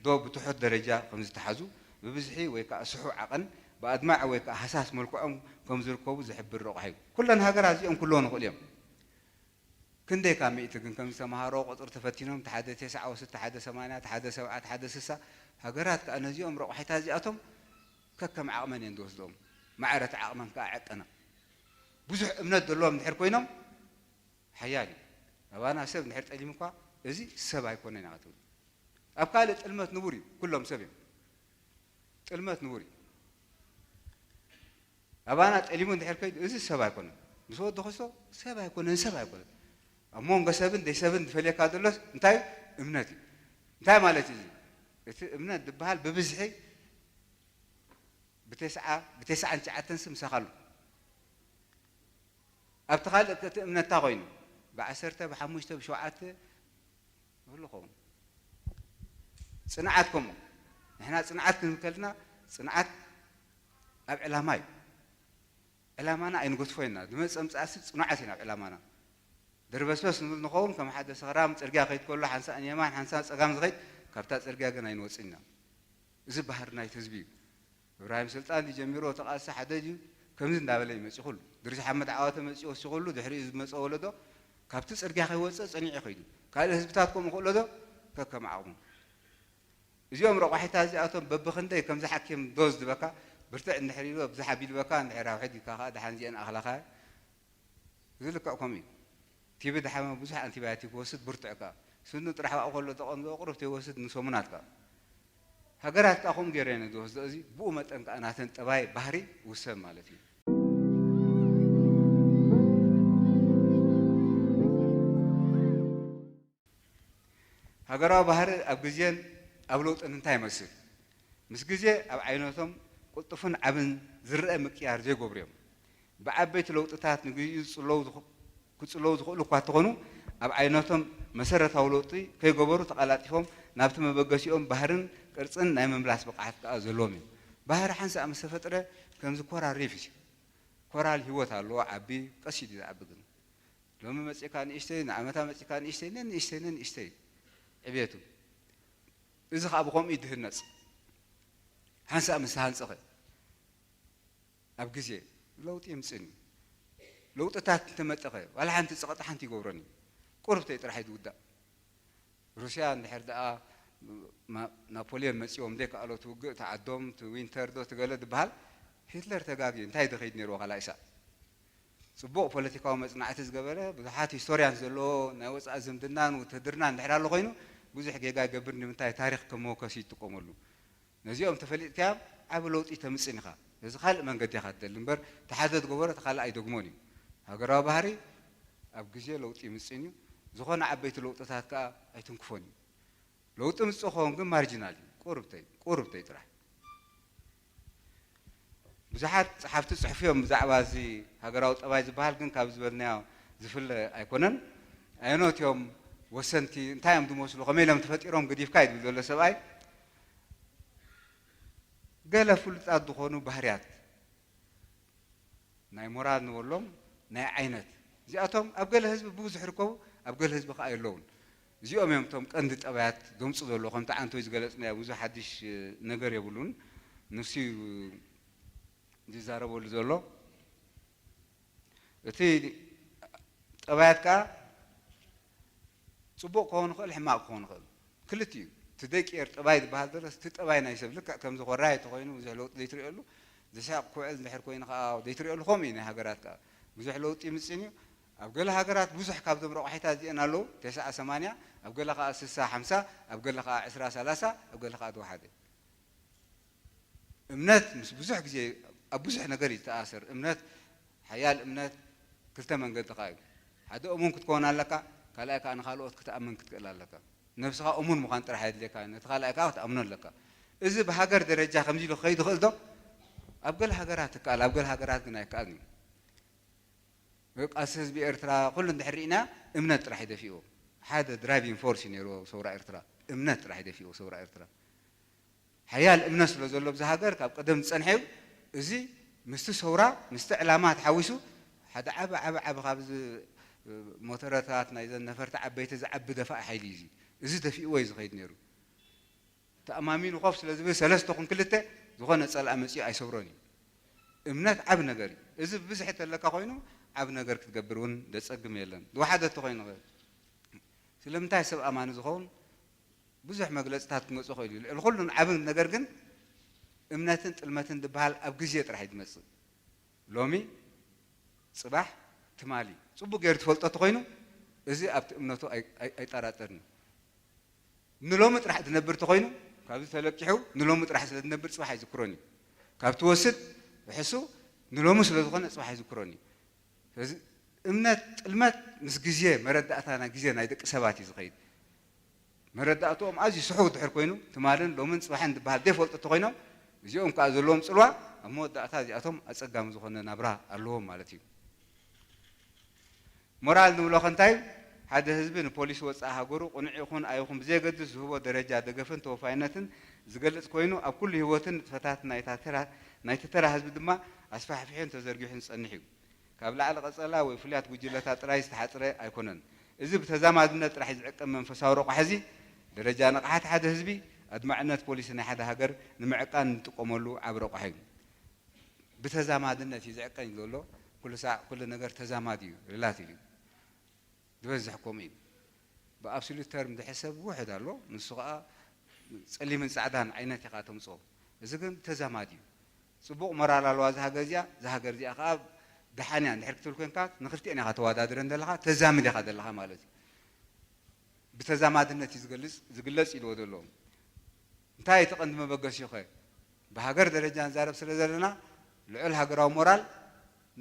ዶ ብትሑት ደረጃ ከም ዝተሓዙ፣ ብብዝሒ ወይ ከኣ ስሑዕ ዓቐን፣ ብኣድማዒ ወይ ከኣ ሃሳስ መልክዖም ከም ዝርከቡ ዝሕብር ረቋሒ እዩ። ኩለን ሃገራት እዚኦም ክህልወን ይኽእሉ እዮም። ክንደይ ካብ ሚእቲ ግን ከምዚ ተምሃሮ ቁጽሪ ተፈቲኖም፣ እቲ ሓደ ተስዓ ወስድ፣ እቲ ሓደ ሰማንያ፣ እቲ ሓደ ሰብዓ፣ እቲ ሓደ ስሳ፣ ሃገራት ከኣ ነዚኦም ረቋሒታት እዚኣቶም ከከም ዓቕመን እየን ዝወስድኦም። ማዕረ እቲ ዓቕመን ከኣ ዕቀና። ብዙሕ እምነት ዘለዎም እንድሕር ኮይኖም፣ ሓያል እዩ። ኣባና ሰብ እንድሕር ጠሊሙ እኳ፣ እዚ ሰብ ኣይኮነን ኢኻ ትብል። ኣብ ካልእ ጥልመት ንቡር እዩ፣ ኩሎም ሰብ እዮም። ጥልመት ንቡር እዩ። ኣባና ጠሊሙ እንድሕር ከይዱ፣ እዚ ሰብ ኣይኮነን። ምስ ወዲ ክስቶ ሰብ ኣይኮነን፣ ሰብ ኣይኮነን። ኣብ መንጎ ሰብን ደይ ሰብን ዝፈልየካ ዘሎስ እንታይ እዩ? እምነት እዩ። እንታይ ማለት እዩ እዚ? እቲ እምነት ዝበሃል ብብዝሒ ብተስዓ፣ ብተስዓን ትሽዓተን ስም ምሳኻ ኣሎ። ኣብቲ ካልእ እቲ እምነትካ ኮይኑ፣ ብዓሰርተ፣ ብሓሙሽተ፣ ብሸውዓተ ይህሉ ኸውን። ጽንዓት ከምኡ። ንሕና ጽንዓት ክንብል ከለና፣ ጽንዓት ኣብ ዕላማ እዩ። ዕላማና ኣይንገድፎ ኢና። ዝመጽእ ምጽኣትሲ ጽኑዓት ኢና ኣብ ዕላማና። ደርበስበስ ንብል ንኸውን፣ ከም ሓደ ሰኽራም ጽርግያ ከይድ ከሎ ሓንሳእ ንየማን፣ ሓንሳእ ጸጋም ዝኸይድ፣ ካብታ ጽርግያ ግን ኣይንወጽእን ኢና። እዚ ባህሪ ናይቲ ህዝቢ እዩ። እብራሂም ስልጣን ድዩ ጀሚርዎ እቲ ቃልሲ ሓደ ድዩ? ከምዚ እንዳበለ እዩ መጺኡ ኩሉ። ድሪስ ሓመድ ዓዋተ መጺኡ ወሲኹሉ፣ ድሕሪኡ ዝመጸ ወለዶ ካብቲ ጽርግያ ከይወጸ ጸኒዑ ከይዱ። ካልእ ህዝብታት ከምኡ ክእሎ ዶ? ከከም ዓቕሙ። እዚኦም ረቋሒታት እዚኣቶም በብኽንደይ ከምዚ ሓኪም ዶዝ ዝበካ፣ ብርትዕ እንድሕር ኢሉ፣ ብዝሓ ቢልበካ፣ እንድሕር ኣውሕድ ኢልካ ከኣ፣ ደሓን እዚአን ኣኽላኻ። እዚ ልክዕ ከምኡ እዩ። ቲቢ ድሓመ ብዙሕ ኣንቲባዮቲክ ይወስድ፣ ብርቱዕ ከኣ። ስኑ ጥራሕ ኣብኡ ከሎ ጠቐም ዘቕርብ ተይወስድ ንሰሙናት ከኣ። ሃገራት ከኣ ከምኡ ገይረን እየን ዝወስዶ። እዚ ብኡ መጠን ከኣ ናተን ጠባይ፣ ባህሪ ይውሰን ማለት እዩ። ሃገራዊ ባህሪ ኣብ ግዜን ኣብ ለውጥን እንታይ ይመስል? ምስ ግዜ ኣብ ዓይነቶም ቅልጡፍን ዓብን ዝረአ ምቅያር ዘይገብሩ እዮም። ብዓበይቲ ለውጥታት ንግዜኡ ዝጽለዉ ዝኽ-፣ ክጽለዉ ዝኽእሉ እኳ እንተኾኑ፣ ኣብ ዓይነቶም መሰረታዊ ለውጢ ከይገበሩ ተቐላጢፎም ናብቲ መበገሲኦም ባህርን ቅርጽን ናይ ምምላስ ብቕዓት ከኣ ዘለዎም እዮም። ባህሪ ሓንሳእ ምስ ተፈጥረ ከምዚ ኮራል ሪፍ እዩ። ኮራል ህይወት ኣለዎ፣ ዓቢ፣ ቀስ ኢሉ እዩ ዝዓቢ ግን። ሎሚ መጺእካ ንእሽተይ፣ ንዓመታ መጺእካ ንእሽተይ፣ ነንእሽተይ፣ ነንእሽተይ ዕብየቱ። እዚ ኸኣ ብኸምኡ እዩ ዝህነጽ። ሓንሳእ ምስ ተሃንጸኸ፣ ኣብ ግዜ ለውጢ ይምጽእን እዩ። ለውጥታት እንተመጠኸ፣ ዋላ ሓንቲ ጸቕጢ ሓንቲ ይገብሮን እዩ። ቁርብተይ ጥራሕ እዩ ዝውዳእ። ሩስያ እንድሕር ደኣ ማ-፣ ናፖልዮን መጺኦም ዘይከኣሎ እቲ ውግእ፣ እቲ ዓዶም፣ እቲ ዊንተር ዶ፣ እቲ ገለ ዝበሃል፣ ሂትለር ተጋግዩ፣ እንታይ ዶ ከይዱ ነይርዎ ካልኣይ ሳዕ? ጽቡቕ ፖለቲካዊ መጽናዕቲ ዝገበረ፣ ብዙሓት ሂስቶርያንስ ዘለዎ፣ ናይ ወጻኢ ዝምድናን ውትህድርናን እንድሕር ኣሎ ኮይኑ፣ ብዙሕ ጌጋ ይገብር፣ ንምንታይ ታሪኽ ከም መወከሲ ይጥቀመሉ። ነዚኦም ተፈሊጥካዮም ዓቢ ለውጢ ተምጽእን ኢኻ። እዚ ካልእ መንገዲ ኢኻ ትደሊ እምበር፣ እቲ ሓደ ዝገበሮ እቲ ካልእ ኣይደግሞን እዩ። ሃገራዊ ባህሪ ኣብ ግዜ ለውጢ ይምጽእን እዩ። ዝኾነ ዓበይቲ ለውጥታት ከኣ ኣይትንክፎን እዩ። ለውጢ ምጽእ ክኸውን ግን ማርጂናል እዩ። ቁርብተይ፣ ቁርብተይ ጥራሕ። ብዙሓት ጸሓፍቲ ጽሑፍ እዮም ብዛዕባ እዚ ሃገራዊ ጠባይ ዝበሃል፣ ግን ካብ ዝበልናዮ ዝፍለ ኣይኮነን። ኣየኖት እዮም ወሰንቲ፣ እንታይ እዮም ዝመስሉ፣ ከመይ ኢሎም ተፈጢሮም ገዲፍካ እዩ ዝብል ዘሎ ሰብኣይ። ገለ ፍሉጣት ዝኾኑ ባህርያት ናይ ሞራል ንበሎም፣ ናይ ዓይነት፣ እዚኣቶም ኣብ ገለ ህዝቢ ብብዙሕ ይርከቡ፣ ኣብ ገለ ህዝቢ ከኣ የለውን። እዚኦም እዮም እቶም ቀንዲ ጠባያት ዘምጹ ዘለዉ። ከምቲ ዓንቶይ ዝገለጽናዮ ብዙሕ ሓድሽ ነገር የብሉን። ንሱ እዩ ዝዛረበሉ ዘሎ። እቲ ጠባያት ከኣ ጽቡቕ ክኸውን ይኽእል፣ ሕማቕ ክኸውን ይኽእል። ክልቲኡ እዩ። እቲ ዘይቅየር ጠባይ ዝበሃል ዘሎ፣ እቲ ጠባይ ናይ ሰብ ልክዕ ከምዚ ኮራይ እንተኾይኑ ብዙሕ ለውጢ ዘይትርእየሉ፣ ዝስሕቕ ክውዕል እንድሕር ኮይኑ ከኣ ዘይትርእየሉ፣ ከምኡ እዩ ናይ ሃገራት ከኣ። ብዙሕ ለውጢ ይምጽእን እዩ። ኣብ ገለ ሃገራት ብዙሕ ካብዞም ረቋሒታት እዚአን ኣለዉ፣ ተስዓ ሰማንያ፣ ኣብ ገለ ከኣ ስሳ ሓምሳ፣ ኣብ ገለ ከኣ ዕስራ ሰላሳ፣ ኣብ ገለ ከኣ ድወሓደ። እምነት ምስ ብዙሕ ግዜ ኣብ ብዙሕ ነገር እዩ ዝተኣሰር። እምነት፣ ሓያል እምነት ክልተ መንገዲ ከኣ እዩ። ሓደ እሙን ክትከውን ኣለካ፣ ካልኣይ ከኣ ንኻልኦት ክትኣምን ክትክእል ኣለካ። ነብስኻ እሙን ምዃን ጥራሕ ኣየድልየካ፣ ነቲ ካልኣይ ከኣ ክትኣምኖ ኣለካ። እዚ ብሃገር ደረጃ ከምዚ ኢሉ ክኸይድ ይኽእል ዶ? ኣብ ገለ ሃገራት ይከኣል፣ ኣብ ገለ ሃገራት ግን ኣይከኣልን እዩ። ቃልሲ ህዝቢ ኤርትራ ኩሉ እንድሕር ርኢና እምነት ጥራሕ እዩ ደፊእዎ። ሓደ ድራይቪንግ ፎርስ እዩ ነይርዎ ሰውራ ኤርትራ። እምነት ጥራሕ እዩ ደፊእዎ ሰውራ ኤርትራ። ሓያል እምነት ስለ ዘሎ ኣብዚ ሃገር ካብ ቀደም ዝጸንሐ እዩ። እዚ ምስቲ ሰውራ፣ ምስቲ ዕላማ ተሓዊሱ ሓደ ዓቢ፣ ዓቢ፣ ዓቢ ካብዚ ሞተረታት ናይዘን ነፈርቲ ዓበይቲ ዝዓቢ ደፋኢ ሓይሊ እዩ እዚ። እዚ ደፊእዎ እዩ ዝኸይድ ነይሩ። ተኣማሚኑ ኮፍ ስለ ዝብል ሰለስተ ኹን ክልተ ዝኾነ ጸላኢ መጺኡ ኣይሰብሮን እዩ። እምነት ዓቢ ነገር እዩ። እዚ ብብዝሒ ተለካ ኮይኑ ዓቢ ነገር ክትገብር እውን ዘጸግም የለን። ዝወሓደ እንተኾይኑ ኸ? ስለምንታይ ሰብ ኣማኒ ዝኸውን? ብዙሕ መግለጽታት ክመጽእ ይኽእል እዩ። ልዕሊ ኩሉን ዓቢ ነገር ግን እምነትን ጥልመትን ዝበሃል ኣብ ግዜ ጥራሕ እዩ ዝመጽእ። ሎሚ፣ ጽባሕ፣ ትማሊ ጽቡቕ ገይሩ ትፈልጦ እንተኾይኑ፣ እዚ ኣብቲ እምነቱ ኣይ-፣ ኣይ-፣ ኣይጠራጠርን እዩ። ንሎሚ ጥራሕ ዝነብር እንተኾይኑ፣ ካብዚ ተለቂሑ ንሎሚ ጥራሕ ስለ ዝነብር ጽባሕ ኣይዝክሮን እዩ። ካብ ትወስድ ውሕሱ ንሎሚ ስለ ዝኾነ ጽባሕ ኣይዝክሮን እዩ። ስለዚ እምነት፣ ጥልመት ምስ ግዜ፣ መረዳእታ ናይ ግዜ ናይ ደቂ ሰባት እዩ ዝኸይድ። መረዳእትኦም ኣዝዩ ስሑው ድሕር ኮይኑ፣ ትማልን ሎምን ጽባሕን ዝበሃል ዘይፈልጡ እንተኾይኖም፣ እዚኦም ከኣ ዘለዎም ጽልዋ ኣብ መወዳእታ እዚኣቶም ኣጸጋሚ ዝኾነ ናብራ ኣለዎም ማለት እዩ። ሞራል ንብሎ ከ እንታይ? ሓደ ህዝቢ ንፖሊሲ ወጻኢ ሃገሩ ቅኑዕ ይኹን ኣይኹን ብዘየገድስ ዝህቦ ደረጃ ደገፍን ተወፋይነትን ዝገልጽ ኮይኑ፣ ኣብ ኩሉ ህይወትን ንጥፈታትን ናይታ ተራ፣ ናይቲ ተራ ህዝቢ ድማ ኣስፋሕፊሑን ተዘርጊሑን ዝጸንሕ እዩ። ካብ ላዕሊ ቀጸላ ወይ ፍሉያት ጉጅለታት ጥራይ ዝተሓጽረ ኣይኮነን። እዚ ብተዛማድነት ጥራሕ ዝዕቀብ መንፈሳዊ ረቋሒ እዚ፣ ደረጃ ንቕሓት ሓደ ህዝቢ፣ ኣድማዕነት ፖሊሲ ናይ ሓደ ሃገር ንምዕቃን እንጥቀመሉ ዓቢ ረቋሒ እዩ። ብተዛማድነት እዩ ዝዕቀን ዘሎ። ኩሉ ሳዕ ኩሉ ነገር ተዛማዲ እዩ፣ ሪላቲቭ እዩ። ዝበዝሕ ከምኡ እዩ። ብኣብሶሉት ተርም ዝሕሰብ ውሑድ ኣሎ፣ ንሱ ኸኣ ጸሊምን ጻዕዳን ዓይነት ኢኻ ተምጽኦ። እዚ ግን ተዛማዲ እዩ። ጽቡቕ ሞራል ኣለዋ እዛ ሃገር እዚኣ፣ እዛ ሃገር እዚኣ ኸኣ ደሓን እያ እንድሕር ክትብል ኮንካ፣ ንክልቲኤን ኢኻ ተወዳድረን ዘለኻ፣ ተዛምድ ኢኻ ዘለኻ ማለት እዩ። ብተዛማድነት እዩ ዝገልጽ፣ ዝግለጽ ኢልዎ ዘሎ። እንታይ እቲ ቀንዲ መበገሲኡ ኸ? ብሃገር ደረጃ ንዛረብ ስለ ዘለና፣ ልዑል ሃገራዊ ሞራል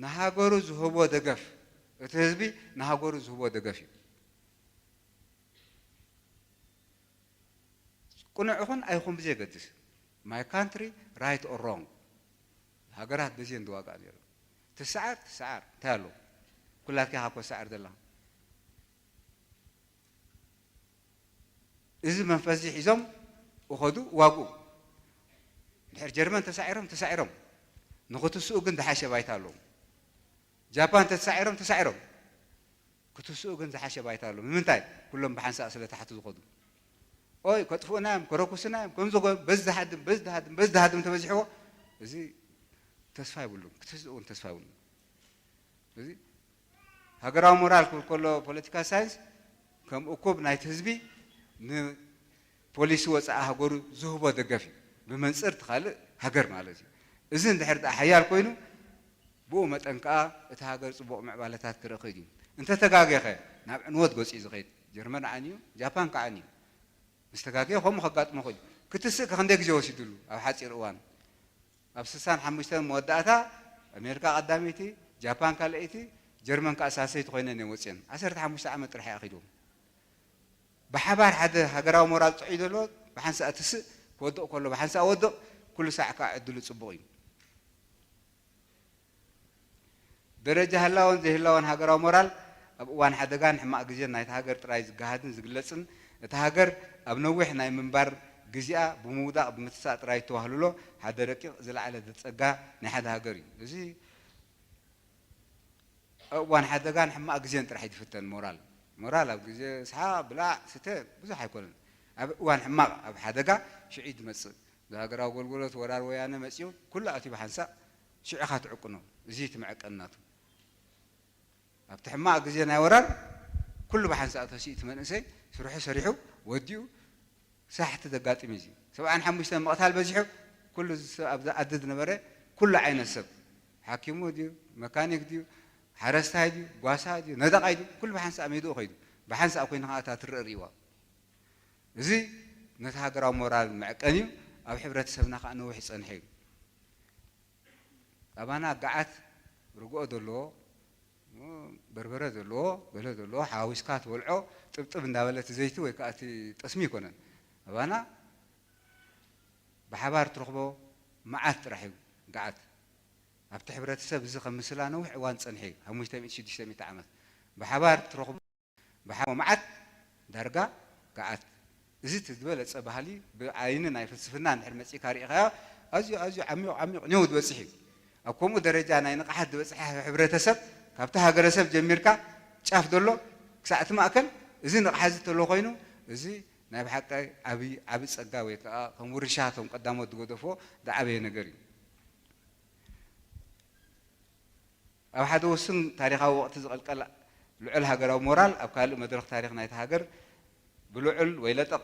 ንሃገሩ ዝህቦ ደገፍ፣ እቲ ህዝቢ ንሃገሩ ዝህቦ ደገፍ እዩ። ቅኑዕ ይኹን ኣይኹን ብዘየገድስ፣ my country, right or wrong፣ ሃገራት በዚ እንድዋጋእ ነይሩ። ትሰዓር ትሰዓር እንታይ ኣሎ? ኩላትካ ኢኻ እኮ ትሰዓር ዘለኻ። እዚ መንፈስ እዚ ሒዞም እኸዱ ዋግኡ። ድሕር ጀርመን ተሳዒሮም ተሳዒሮም ንኽትስኡ ግን ዝሓሸ ባይታ ኣለዎም። ጃፓን ተሳዒሮም ተሳዒሮም ክትስኡ ግን ዝሓሸ ባይታ ኣለዎም። ንምንታይ? ኩሎም ብሓንሳእ ስለ ታሕቲ ዝኸዱ። ኦይ ከጥፍኡና እዮም፣ ከረኩሱና እዮም፣ ከምዚ ገ-፣ በዚ ዝሃድም በዚ ዝሃድም በዚ ዝሃድም ተበዚሕዎ እዚ ተስፋ ይብሉን ክትስኡ እውን ተስፋ ይብሉን። እዚ ሃገራዊ ሞራል ክብል ከሎ ፖለቲካል ሳይንስ ከም እኩብ ናይቲ ህዝቢ ንፖሊሲ ወፃኢ ሃገሩ ዝህቦ ደገፍ እዩ። ብመንፅር እቲ ካልእ ሃገር ማለት እዩ። እዚ እንድሕር ደኣ ሓያል ኮይኑ ብኡ መጠን ከኣ እቲ ሃገር ፅቡቕ ምዕባለታት ክርኢ ክእል እዩ። እንተተጋጌኸ ናብ ዕንወት ገፂ እዩ ዝኸይድ። ጀርመን ዓንዩ፣ ጃፓን ከዓንዩ። ምስ ተጋጌ ከምኡ ከጋጥሞ ክእል እዩ። ክትስእ ከ ክንደይ ግዜ ወሲዱሉ ኣብ ሓፂር እዋን? ኣብ ስሳን ሓሙሽተን መወዳእታ ኣሜሪካ ቀዳመይቲ፣ ጃፓን ካልኣይቲ፣ ጀርመን ከዓ ሳልሰይቲ ኮይነን እየን ወፅየን። ዓሰርተ ሓሙሽተ ዓመት ጥራሕ ይኣኺልዎም። ብሓባር ሓደ ሃገራዊ ሞራል ጥዑይ ዘለዎ ብሓንሳእ ትስእ ክወድቕ ከሎ ብሓንሳእ ወድቕ፣ ኩሉ ሳዕ ከዓ ዕድሉ ፅቡቕ እዩ። ደረጃ ህላወን ዘይህላወን ሃገራዊ ሞራል ኣብ እዋን ሓደጋን ሕማቕ ግዜን ናይታ ሃገር ጥራይ ዝገሃድን ዝግለጽን፣ እታ ሃገር ኣብ ነዊሕ ናይ ምንባር ግዜኣ ብምውዳቕ ብምትሳእ ጥራይ እተዋህልሎ ሓደ ረቂቕ ዝለዓለ ጸጋ ናይ ሓደ ሃገር እዩ። እዚ ኣብ እዋን ሓደጋን ሕማቕ ግዜን ጥራሕ እዩ ዝፍተን ሞራል። ሞራል ኣብ ግዜ ሰሓቕ፣ ብላዕ፣ ስተ ብዙሕ ኣይኮነን። ኣብ እዋን ሕማቕ፣ ኣብ ሓደጋ ሽዑ እዩ ዝመጽእ። እዚ ሃገራዊ ኣገልግሎት ወራር ወያነ መጺኡ ኩሉ ኣትዩ ብሓንሳእ ሽዑ ኢኻ ትዕቅኖ። እዚ እቲ መዐቀኒ ናቱ። ኣብቲ ሕማቕ ግዜ ናይ ወራር ኩሉ ብሓንሳእ ተሲኡ እቲ መንእሰይ ስርሑ ሰሪሑ ወዲኡ ሳሕቲ ዘጋጥም እዩ። እዚ ሰብዓን ሓሙሽተን ምቕታል በዚሑ ኩሉ እዚ ሰብ ኣብዚ ዓዲ ዝነበረ ኩሉ ዓይነት ሰብ ሓኪሙ ድዩ መካኒክ ድዩ ሓረስታይ ድዩ ጓሳ ድዩ ነደቓይ ድዩ ኩሉ ብሓንሳእ ሜድኡ ከይዱ ብሓንሳእ ኮይኑ ከዓ እታ ትረአ ርእይዋ። እዚ ነቲ ሃገራዊ ሞራል መዐቀኒ እዩ። ኣብ ሕብረተሰብና ከዓ ነዊሕ ዝፀንሐ እዩ። ኣባና ገዓት ርግኦ ዘለዎ በርበረ ዘለዎ ገለ ዘለዎ ሓዋዊስካ ትበልዖ ጥብጥብ እንዳበለ እቲ ዘይቲ ወይ ከዓ እቲ ጠስሚ ኣይኮነን። ኣባና ብሓባር ትረኽቦ መዓት ጥራሕ እዩ ገዓት። ኣብቲ ሕብረተሰብ እዚ ከም ምስላ ነዊሕ እዋን ዝፀንሐ እዩ። ሓሙሽተ ሚእቲ ሽዱሽተ ሚእቲ ዓመት ብሓባር ትረኽቦ ብሓሞ መዓት ዳርጋ ገዓት። እዚ እቲ ዝበለፀ ባህሊ ብዓይኒ ናይ ፍልስፍና እንድሕር መፂእካ ርኢኻዮ ኣዝዩ ኣዝዩ ዓሚቕ ዓሚቕ ኔው ዝበፅሕ እዩ። ኣብ ከምኡ ደረጃ ናይ ንቕሓት ዝበፅሐ ሕብረተሰብ ካብቲ ሃገረሰብ ጀሚርካ ጫፍ ዘሎ ክሳዕ እቲ ማእከል እዚ ንቕሓት እዚ ተሎ ኮይኑ እዚ ናይ ብሓቂ ዓብዪ ዓቢ ፀጋ ወይ ከዓ ከም ውርሻ እቶም ቀዳሞት ዝገደፍዎ ዝዓበየ ነገር እዩ። ኣብ ሓደ ውሱን ታሪኻዊ ወቕቲ ዝቐልቀል ልዑል ሃገራዊ ሞራል ኣብ ካልእ መድረኽ ታሪኽ ናይታ ሃገር ብልዑል ወይ ለጠቕ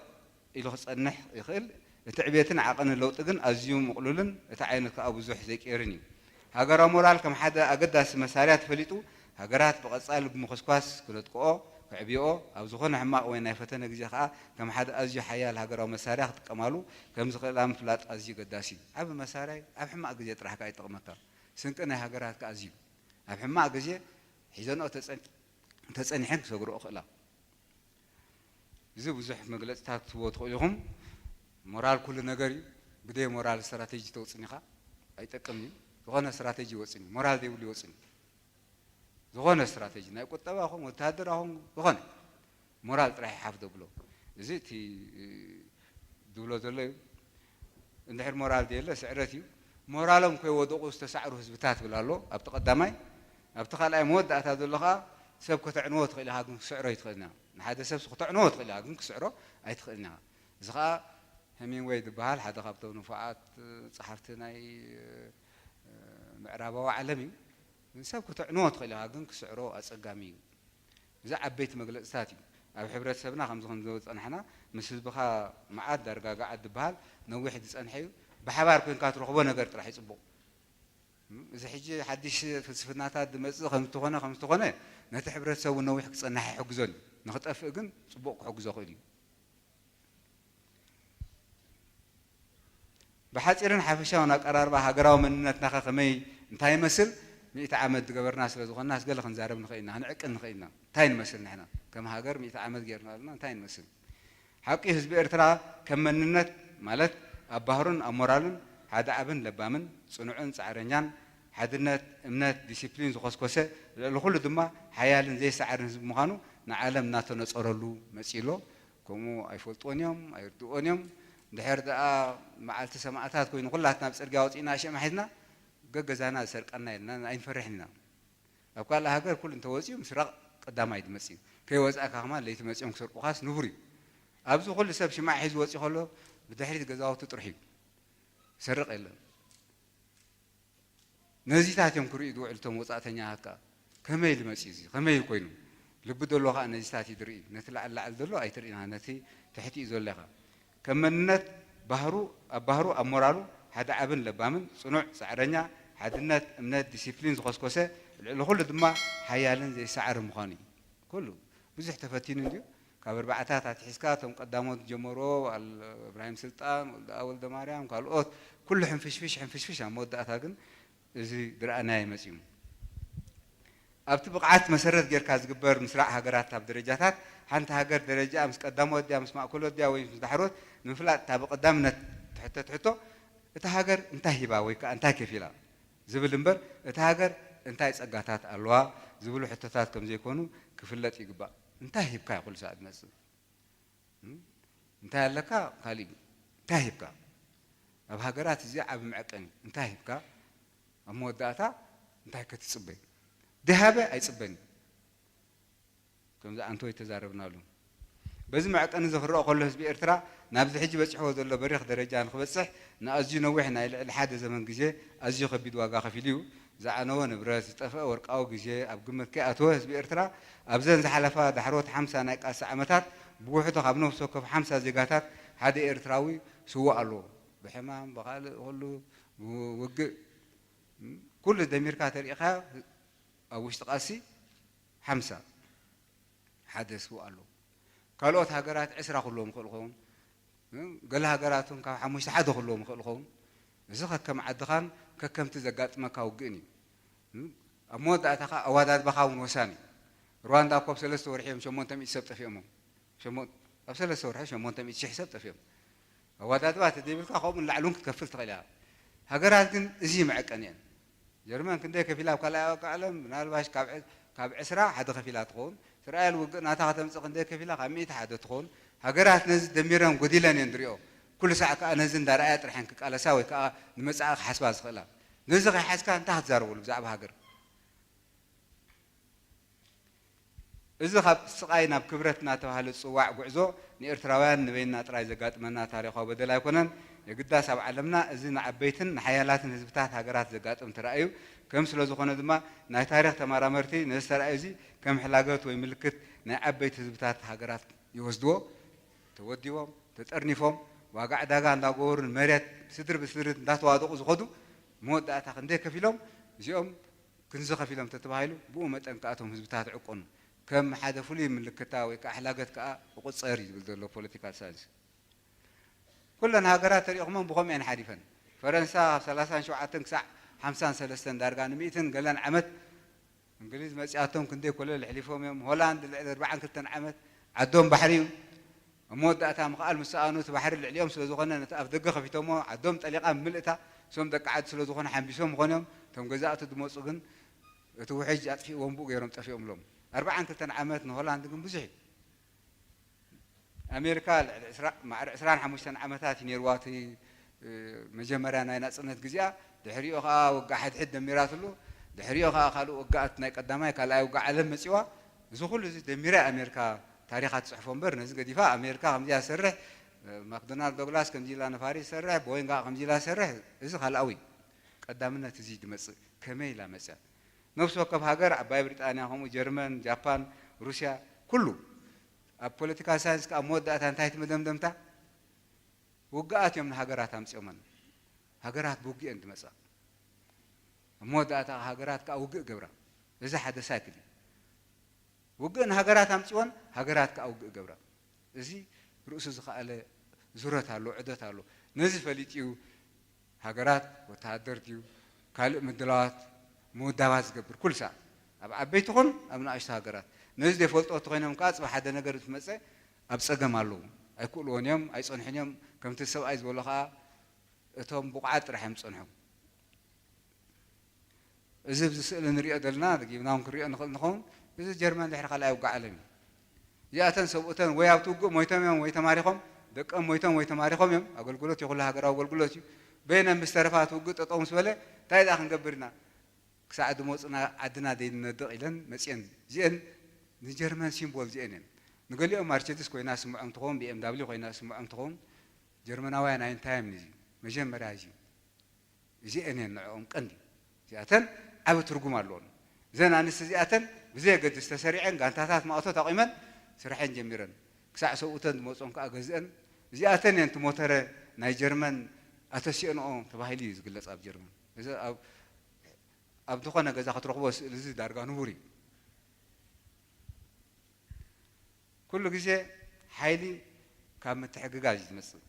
ኢሉ ክጸንሕ ይኽእል። እቲ ዕቤትን ዓቐንን ለውጢ ግን ኣዝዩ ምቕሉልን እቲ ዓይነት ከኣ ብዙሕ ዘይቅየርን እዩ። ሃገራዊ ሞራል ከም ሓደ ኣገዳሲ መሳርያ ተፈሊጡ ሃገራት ብቐጻሊ ብምኹስኳስ ክነጥቅኦ፣ ከዕብይኦ፣ ኣብ ዝኾነ ሕማቕ ወይ ናይ ፈተነ ግዜ ከኣ ከም ሓደ ኣዝዩ ሓያል ሃገራዊ መሳርያ ክጥቀማሉ ከም ዝኽእላ ምፍላጥ ኣዝዩ ኣገዳሲ እዩ። ዓቢ መሳርያ እዩ፣ ኣብ ሕማቕ ግዜ ጥራሕ ከኣ ይጠቕመካ። ስንቂ ናይ ሃገራት ከኣ ኣዝዩ ኣብ ሕማቕ ግዜ ሒዘንኦ ተጸን-፣ ተጸኒሐን ክሰግርኦ ክእላ። እዚ ብዙሕ መግለጽታት ክትህብዎ ትኽእሉ ኢኹም። ሞራል ኩሉ ነገር እዩ። ብደይ ሞራል ስትራቴጂ ተውጽን ኢኻ ኣይጠቅምን እዩ። ዝኾነ ስትራቴጂ ይወጽን እዩ። ሞራል ዘይብሉ ይወጽን እዩ። ዝኾነ ስትራቴጂ ናይ ቁጠባ ይኹን ወተሃደራዊ ይኹን ዝኾነ ሞራል ጥራሕ ይሓፍ ዘብሎ። እዚ እቲ ዝብሎ ዘሎ እዩ። እንድሕር ሞራል ዘየለ ስዕረት እዩ። ሞራሎም ከይወደቑ ዝተሳዕሩ ህዝብታት ይብል ኣሎ ኣብቲ ቀዳማይ። ኣብቲ ካልኣይ መወዳእታ ዘሎ ኸዓ ሰብ ከተዕንዎ ትኽእል ኢኻ ግን ክስዕሮ ኣይትኽእልን ኢኻ። ንሓደ ሰብ ከተዕንዎ ትኽእል ኢኻ ግን ክስዕሮ ኣይትኽእልን ኢኻ። እዚ ኸዓ ሄሚንግወይ ዝበሃል ሓደ ካብቶም ንፉዓት ጸሓፍቲ ናይ ምዕራባዊ ዓለም እዩ። ንሰብ ከተዕንዎ ትኽእል ኢኻ ግን ክስዕሮ ኣጸጋሚ እዩ። እዚ ዓበይቲ መግለጽታት እዩ። ኣብ ሕብረተሰብና ከምዚ ከም ዝጸናሕና ምስ ህዝብኻ መዓት ዳርጋ ገዓት ዝበሃል ነዊሕ ዝጸንሐ እዩ። ብሓባር ኮንካ ትረኽቦ ነገር ጥራሕ እዩ ጽቡቕ። እዚ ሕጂ ሓድሽ ፍልስፍናታት ዝመጽእ ከም ዝተኾነ ከም ዝተኾነ ነቲ ሕብረተሰብ እውን ነዊሕ ክጸንሕ ኣይሕግዞን እዩ። ንኽጠፍእ ግን ጽቡቕ ክሕግዞ ክእል እዩ። ብሓጺርን ሓፈሻውን ኣቀራርባ ሃገራዊ መንነትናኸ ከመይ እንታይ ይመስል? ሚእቲ ዓመት ዝገበርና ስለ ዝኾንናስ ገለ ክንዛረብ ንኽእል ኢና፣ ክንዕቅን ንኽእል ኢና። እንታይ ንመስል ንሕና? ከም ሃገር ሚእቲ ዓመት ጌርና ኣለና፣ እንታይ ንመስል? ሓቂ ህዝቢ ኤርትራ ከም መንነት ማለት ኣብ ባህሩን ኣብ ሞራሉን ሓደ ዓብን ለባምን፣ ጽኑዕን ጻዕረኛን፣ ሓድነት፣ እምነት፣ ዲሲፕሊን ዝኾስኮሰ፣ ልዕሊ ኩሉ ድማ ሓያልን ዘይሰዓርን ህዝቢ ምዃኑ ንዓለም እናተነጸረሉ መጺኡ ኣሎ። ከምኡ ኣይፈልጥዎን እዮም፣ ኣይርድእዎን እዮም። እንድሕር ደኣ መዓልቲ ሰማእታት ኮይኑ ኩላትና ኣብ ጽርግያ ወጺእና ሽም ሒዝና፣ ገገዛና ዝሰርቀና የልና፣ ኣይንፈርሕን ኢና። ኣብ ካልእ ሃገር ኩሉ እንተወጺኡ ምስራቕ ቀዳማይ ዝመጽእ እዩ። ከይወጻእካ ከማን ለይቲ መጺኦም ክሰርቁኻስ ንቡር እዩ። ኣብዚ ኩሉ ሰብ ሽማዕ ሒዙ ወጺኡ ከሎ ብድሕሪት ገዛውቱ ጥርሑ እዩ። ዝሰርቕ የለን። ነዚታት እዮም ክርእዩ ዝውዕሉ እቶም ወጻእተኛታት ከኣ። ከመይ ኢሉ መጺኡ እዚ? ከመይ ኢሉ ኮይኑ? ልቢ ደሎ ከኣ ነዚታት እዩ ዝርኢ። ነቲ ላዕሊ ላዕሊ ዘሎ ኣይትርእና፣ ነቲ ትሕቲ እዩ ዘሎ ኢኻ። ከም መንነት ባህሩ፣ ኣብ ባህሩ፣ ኣብ ሞራሉ ሓደ ዓብን ለባምን፣ ጽኑዕ፣ ጻዕረኛ፣ ሓድነት፣ እምነት፣ ዲሲፕሊን ዝኾስኮሰ፣ ልዕሊ ኩሉ ድማ ሓያልን ዘይሰዓርን ምዃኑ እዩ። ኩሉ ብዙሕ ተፈቲኑ እንድዩ። ካብ ኣርባዓታት ኣትሒዝካ እቶም ቀዳሞት ዝጀመርዎ፣ ኣል-፣ እብራሂም ስልጣን፣ ወልደኣብ ወልደማርያም፣ ካልኦት፣ ኩሉ ሕንፍሽፍሽ፣ ሕንፍሽፍሽ፣ ኣብ መወዳእታ ግን እዚ ዝረኣናዮ መጺኡ። ኣብቲ ብቕዓት መሰረት ጌርካ ዝግበር ምስራዕ ሃገራት ኣብ ደረጃታት፣ ሓንቲ ሃገር ደረጃኣ ምስ ቀዳሞት ድያ፣ ምስ ማእከሎት ድያ ወይ ምስ ዳሕሮት ንምፍላጥ እታ ብቐዳምነት ትሕተት ሕቶ፣ እታ ሃገር እንታይ ሂባ ወይ ከኣ እንታይ ከፊላ ዝብል እምበር፣ እታ ሃገር እንታይ ጸጋታት ኣለዋ ዝብሉ ሕቶታት ከም ዘይኮኑ ክፍለጥ ይግባእ። እንታይ ሂብካ እዩ ኩሉ ሰዓት ዝመጽእ? እም? እንታይ ኣለካ? ካሊእ እንታይ ሂብካ? ኣብ ሃገራት እዚ ዓቢ መዐቀኒ እንታይ ሂብካ? ኣብ መወዳእታ እንታይ ክትጽበ? ድሃበ ኣይጽበን እዩ። ከምዚ ኣንቶይ ተዛረብናሉ። በዚ መዐቀኒ እዚ ክረኣ ከሎ ህዝቢ ኤርትራ ናብዚ ሕጂ በጺሕዎ ዘሎ በሪኽ ደረጃ ንክበጽሕ ንኣዝዩ ነዊሕ ናይ ልዕሊ ሓደ ዘመን ግዜ ኣዝዩ ከቢድ ዋጋ ከፊሉ እዩ። ዝዓነወ ንብረት፣ ዝጠፍአ ወርቃዊ ግዜ ኣብ ግምት ከይኣተወ ህዝቢ ኤርትራ ኣብዘን ዝሓለፋ ዳሕሮት ሓምሳ ናይ ቃልሲ ዓመታት ብውሕዱ ካብ ነፍሲ ወከፍ ሓምሳ ዜጋታት ሓደ ኤርትራዊ ስዉእ ኣለዎ። ብሕማም፣ ብኻልእ ኩሉ፣ ብውግእ፣ ኩሉ ደሚርካ ተሪኢኻዮ ኣብ ውሽጢ ቃልሲ ሓምሳ ሓደ ስዉእ ኣሎ። ካልኦት ሃገራት ዕስራ ክህልዎም ይኽእሉ ይኸውን። ገለ ሃገራት እውን ካብ ሓሙሽተ ሓደ ክህልዎም ይኽእሉ ይኸውን። እዚ ከከም ዓድኻን ከከምቲ ዘጋጥመካ ውግእን እዩ። ኣብ መወዳእታ ኸዓ ኣወዳድባኻ እውን ወሳኒ እዩ። ሩዋንዳ እኮ ኣብ ሰለስተ ወርሒ እዮም ሸሞንተ ሚእቲ ሰብ ጠፊኦሞም። ሸሞን-፣ ኣብ ሰለስተ ወርሒ ሸሞንተ ሚእቲ ሽሕ ሰብ ጠፊኦም። ኣወዳድባ ተዘይብልካ ከምኡ ንላዕሊ እውን ክትከፍል ትኽእል ኢኻ። ሃገራት ግን እዚ እዩ መዐቀኒአን። ጀርመን ክንደይ ከፊላ ኣብ ካልኣይ ወግእ ዓለም? ምናልባሽ ካብ ዕ-፣ ካብ ዕስራ ሓደ ከፊላ ትኸውን። እስራኤል ውግእ ናታ ከተምጽእ ክንደይ ከፊላ? ካብ ሚእቲ ሓደ ትኸውን። ሃገራት ነዚ ደሚረን ጎዲለን እየን ዝሪኦ። ኩሉ ሳዕ ከኣ ነዚ እንዳረኣያ ጥራሕ እየን ክቃለሳ ወይ ከኣ ንመጻኢ ክሓስባ ዝኽእላ። ነዚ ከይሓዝካ እንታይ ክትዛረበሉ ብዛዕባ ሃገር? እዚ ካብ ስቓይ ናብ ክብረት እናተባህለ ዝጽዋዕ ጉዕዞ ንኤርትራውያን ንበይንና ጥራይ ዘጋጥመና ታሪኻዊ በደል ኣይኮነን። የግዳስ ኣብ ዓለምና እዚ ንዓበይትን ንሓያላትን ህዝብታት ሃገራት ዘጋጥም ተራእዩ ከም ስለ ዝኾነ ድማ ናይ ታሪኽ ተመራመርቲ ነዚ ተራእዩ እዚ ከም ሕላገት ወይ ምልክት ናይ ዓበይቲ ህዝብታት ሃገራት ይወስድዎ። ተወዲቦም፣ ተጠርኒፎም፣ ዋጋ ዕዳጋ እንዳገበሩ ንመሬት ስድሪ ብስድሪ እንዳተዋደቑ ዝኸዱ መወዳእታ ክንደይ ከፊሎም እዚኦም ክንዚ ከፊሎም ተተባሂሉ ብኡ መጠን ከኣ እቶም ህዝብታት ዕቆኑ ከም ሓደ ፍሉይ ምልክታ ወይ ከኣ ሕላገት ከኣ ይቑጸር እዩ ዝብል ዘሎ ፖለቲካል ሳይንስ። ኩለን ሃገራት ተሪእኹመን ብኸምኡ እየን ሓሊፈን። ፈረንሳ ካብ ሰላሳን ሸውዓተን ክሳዕ ሓምሳን ሰለስተን ዳርጋ ንሚእትን ገለን ዓመት እንግሊዝ መጺኣቶም ክንደይ ኮለል ኣሕሊፎም እዮም። ሆላንድ ልዕሊ ኣርባዓን ክልተን ዓመት ዓዶም ባሕሪ እዩ። ኣብ መወዳእታ ምኽኣል ምስ ሰኣኑ እቲ ባሕሪ ልዕሊኦም ስለ ዝኾነ ነቲ ኣፍ ደገ ከፊቶሞ ዓዶም ጠሊቓ ብምልእታ እሶም ደቂ ዓዲ ስለ ዝኾኑ ሓንቢሶም ምኾኑ እዮም። እቶም ገዛእቲ ዝመጹ ግን እቲ ውሕጅ ኣጥፊእዎም ብኡ ገይሮም ጠፊኦምሎም። ኣርባዓን ክልተን ዓመት ንሆላንድ ግን ብዙሕ እዩ። ኣሜሪካ ልዕሊ ዕስራ፣ ማዕረ ዕስራን ሓሙሽተን ዓመታት እዩ ነይርዋ እቲ፣ እ፣ መጀመርያ ናይ ናጽነት ግዜኣ። ድሕሪኡ ኸኣ ውግእ ሓድሕድ ደሚራትሉ። ድሕሪኡ ኸኣ ካልእ ውግኣት ናይ ቀዳማይ ካልኣይ ውግእ ዓለም መጺዋ። እዚ ኩሉ እዚ ደሚራ ኣሜሪካ ታሪኻ ትጽሕፎ እምበር ነዚ ገዲፋ ኣሜሪካ ከምዚ እያ ትሰርሕ፣ እ፣ ማክዶናልድ ዶግላስ ከምዚ ኢላ ነፋሪት ትሰርሕ፣ ቦይንግ ከምዚ ኢላ ትሰርሕ፣ እዚ ካልኣዊ ቀዳምነት እዚ ዝመጽእ ከመይ ኢላ መጽያ? ነፍሲ ወከፍ ሃገር፣ ዓባይ ብሪጣንያ፣ ከምኡ ጀርመን፣ ጃፓን፣ ሩስያ፣ ኩሉ ኣብ ፖለቲካል ሳይንስ ከኣ መወዳእታ እንታይ እቲ መደምደምታ? ውግኣት እዮም ንሃገራት ኣምጺኦመን። ሃገራት ብውግእ እየን ዝመጻ። ኣብ መወዳእታ ሃገራት ከኣ ውግእ ገብራ። እዚ ሓደ ሳይክል እዩ። ውግእ ንሃገራት ኣምጺወን፣ ሃገራት ከኣ ውግእ ገብራ። እዚ ርእሱ ዝኸኣለ ዙረት ኣሎ፣ ዑደት ኣሎ። ነዚ ፈሊጡ እዩ ሃገራት ወተሃደር ድዩ ካልእ ምድላዋት ምውዳባት ዝገብር ኩሉ ሰዓት። ኣብ ዓበይቲ ኹን ኣብ ንኣሽቱ ሃገራት። ነዚ ዘይፈልጦ እንተኾይኖም ከኣ ጽባሕ ሓደ ነገር ምስ መጸ ኣብ ጸገም ኣለዉ። ኣይክእልዎን እዮም፣ ኣይጸንሑን እዮም። ከምቲ ሰብኣይ ዝበሎ ከኣ እቶም ብቑዓት ጥራሕ እዮም ዝጸንሑ። እዚ ኣብዚ ስእሊ ንሪኦ ዘለና፣ ደጊምና እውን ክንሪኦ ንኽእል ንኸውን። እዚ ጀርመን ድሕሪ ካልኣይ ውግእ ዓለም እዩ። እዚኣተን ሰብኡተን ወይ ኣብቲ ውግእ ሞይቶም እዮም ወይ ተማሪኾም፣ ደቀም ሞይቶም ወይ ተማሪኾም እዮም። ኣገልግሎት እዩ፣ ኩሉ ሃገራዊ ኣገልግሎት እዩ። በይነን ምስ ተረፋ እቲ ውግእ ጠጠው ምስ በለ፣ እንታይ ደኣ ክንገብር ኢና? ክሳዕ ድመፁና ዓድና ደይንነድቕ ኢለን መፅየን። እዚአን ንጀርመን ሲምቦል እዚአን እየን። ንገሊኦም ማርቸዲስ ኮይና ስምዖም ትኸውን፣ ቢ ኤም ዳብሊው ኮይና ስምዖም ትኸውን። ጀርመናውያን ኣይንታዮም ንዚ መጀመርያ እዚ እዚአን እየን ንዕኦም ቀንዲ። እዚኣተን ዓቢ ትርጉም ኣለዎን። እዘን ኣንስቲ እዚኣተን ብዘየገድስ ተሰሪዐን ጋንታታት ማእቶት ኣቑመን ስርሐን ጀሚረን። ክሳዕ ሰብኡተን ዝመፅኦም ከዓ ገዝአን። እዚኣተን እየን እቲ ሞተረ ናይ ጀርመን ኣተሲኦንኦ ተባሂሉ እዩ ዝግለፅ ኣብ ጀርመን። እዚ ኣብ ኣብ ዝኾነ ገዛ ክትረኽቦ ስእሊ እዚ ዳርጋ ንቡር እዩ። ኩሉ ግዜ ሓይሊ ካብ ምትሕግጋዝ እዩ ዝመጽእ።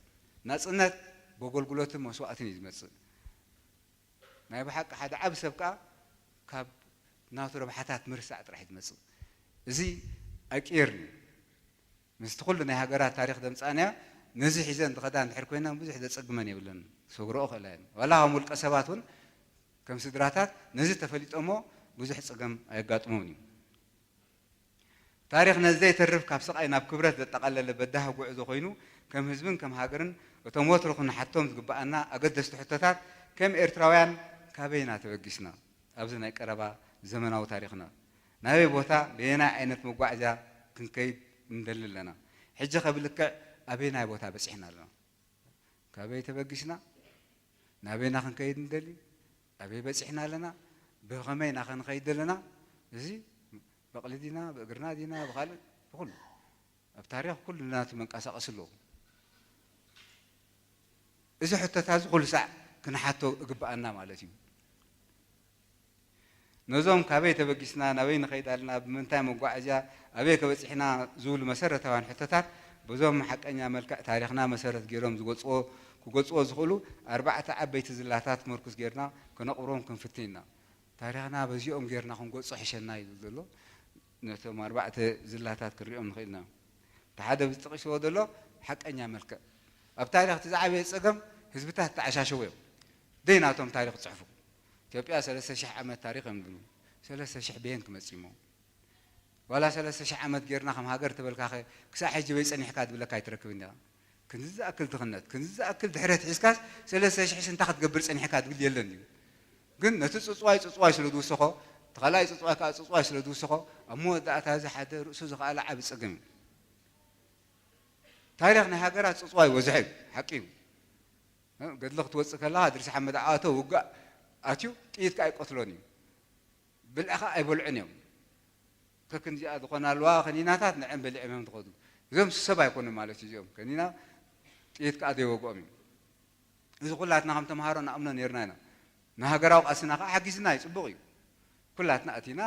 ናጽነት ብኣገልግሎትን መስዋእትን እዩ ዝመጽእ። ናይ ብሓቂ ሓደ ዓቢ ሰብ ከኣ ካብ ናቱ ረብሓታት ምርሳዕ ጥራሕ እዩ ዝመጽእ። እዚ ኣይቅየርን እዩ። ምስቲ ኩሉ ናይ ሃገራት ታሪኽ ደምጻእናዮ፣ ነዚ ሒዘን ዝኸዳ እንድሕር ኮይነን ብዙሕ ዘጸግመን የብለን። ክሰግረኦ ክእላ እየን። ዋላ ከም ውልቀ ሰባት እውን ከም ስድራታት ነዚ ተፈሊጦሞ ብዙሕ ጸገም ኣየጋጥሞምን እዩ። ታሪኽ ነዚ ዘይተርፍ ካብ ስቓይ ናብ ክብረት ዘጠቓለለ በዳሂ ጉዕዞ ኮይኑ፣ ከም ህዝብን ከም ሃገርን እቶም ወትሩ ክንሓቶም ዝግብኣና ኣገደስቲ ሕቶታት፣ ከም ኤርትራውያን ካበይና ተበጊስና? ኣብዚ ናይ ቀረባ ዘመናዊ ታሪኽና ናበይ ቦታ በየናይ ዓይነት መጓዕዝያ ክንከይድ ንደሊ ኣለና? ሕጂ ከ ብልክዕ ኣበየናይ ቦታ በጺሕና ኣለና? ካበይ ተበጊስና? ናበይና ክንከይድ ንደሊ? ኣበይ በጺሕና ኣለና? ብኸመይ ኢና ክንኸይድ ዘለና? እዚ በቕሊ ዲና፣ ብእግርና ዲና፣ ብኻልእ፣ ብኹሉ ኣብ ታሪኽ ኩሉ ናቱ መንቀሳቐሲ ኣለዎ። እዚ ሕቶታት እዚ ኩሉ ሳዕ ክንሓቶ እግብኣና ማለት እዩ። ነዞም ካበይ ተበጊስና፣ ናበይ ንኸይድ ኣለና፣ ብምንታይ መጓዓዝያ፣ ኣበይ ከበጺሕና ዝብሉ መሰረታውያን ሕቶታት በዞም ሓቀኛ መልክዕ ታሪኽና መሰረት ገይሮም ዝገጽዎ፣ ክገጽዎ ዝኽእሉ ኣርባዕተ ዓበይቲ ዝላታት መርኩስ ጌርና ከነቕርቦም ክንፍትን ኢና። ታሪኽና በዚኦም ጌርና ክንገጾ ሕሸና እዩ ዝብል ዘሎ። ነቶም ኣርባዕተ ዝላታት ክንሪኦም ንኽእል ኢና። እቲ ሓደ ብዝጠቒስዎ ዘሎ ሓቀኛ መልክዕ። ኣብ ታሪኽ እቲ ዝዓበየ ጸገም ህዝብታት ተዓሻሸው እዮም። ደይ ናቶም ታሪኽ ዝጽሕፉ። ኢትዮጵያ ሰለስተ ሽሕ ዓመት ታሪኽ እዮም ዝብሉ። ሰለስተ ሽሕ በየን ክመጽእ እሞ? ዋላ ሰለስተ ሽሕ ዓመት ጌርና ከም ሃገር ተበልካኸ ክሳዕ ሕጂ በይ ጸኒሕካ ዝብለካ ኣይትረክብን ዲኻ? ክንዚ ዝኣክል ድኽነት፣ ክንዚ ዝኣክል ድሕረት ሒዝካስ ሰለስተ ሽሕ ሽንታ ክትገብር ጸኒሕካ ዝብል የለን እዩ። ግን ነቲ ጽጽዋይ ጽጽዋይ ስለ ዝውስኾ፣ እቲ ካልኣይ ጽጽዋይ ከዓ ጽጽዋይ ስለ ዝውስኾ፣ ኣብ መወዳእታ እዚ ሓደ ርእሱ ዝኸኣለ ዓቢ ጸገም እዩ። ታሪኽ ናይ ሃገራት ጽጽዋይ ይበዝሖ እዩ፣ ሓቂ እዩ። ገድሊ ክትወጽእ ከለኻ ድርሲ ሓመድ ኣቶ ውጋእ ኣትዩ ጥይት ከዓ ኣይቆትሎን እዩ። ብልዕኻ ኣይበልዑን እዮም። ከክንዚኣ ዝኾና ኣለዋ ከኒናታት ንዐን በሊዖም እዮም ዝኸዱ። እዞም ሰብ ኣይኮኑን ማለት እዩ። እዚኦም ከኒና ጥይት ከዓ ዘይወግኦም እዮም። እዚ ኩላትና ከም ተምሃሮ ንኣምኖ ነይርና ኢና። ንሃገራዊ ቃልስና ከዓ ሓጊዝና እዩ፣ ጽቡቕ እዩ። ኩላትና ኣቲና፣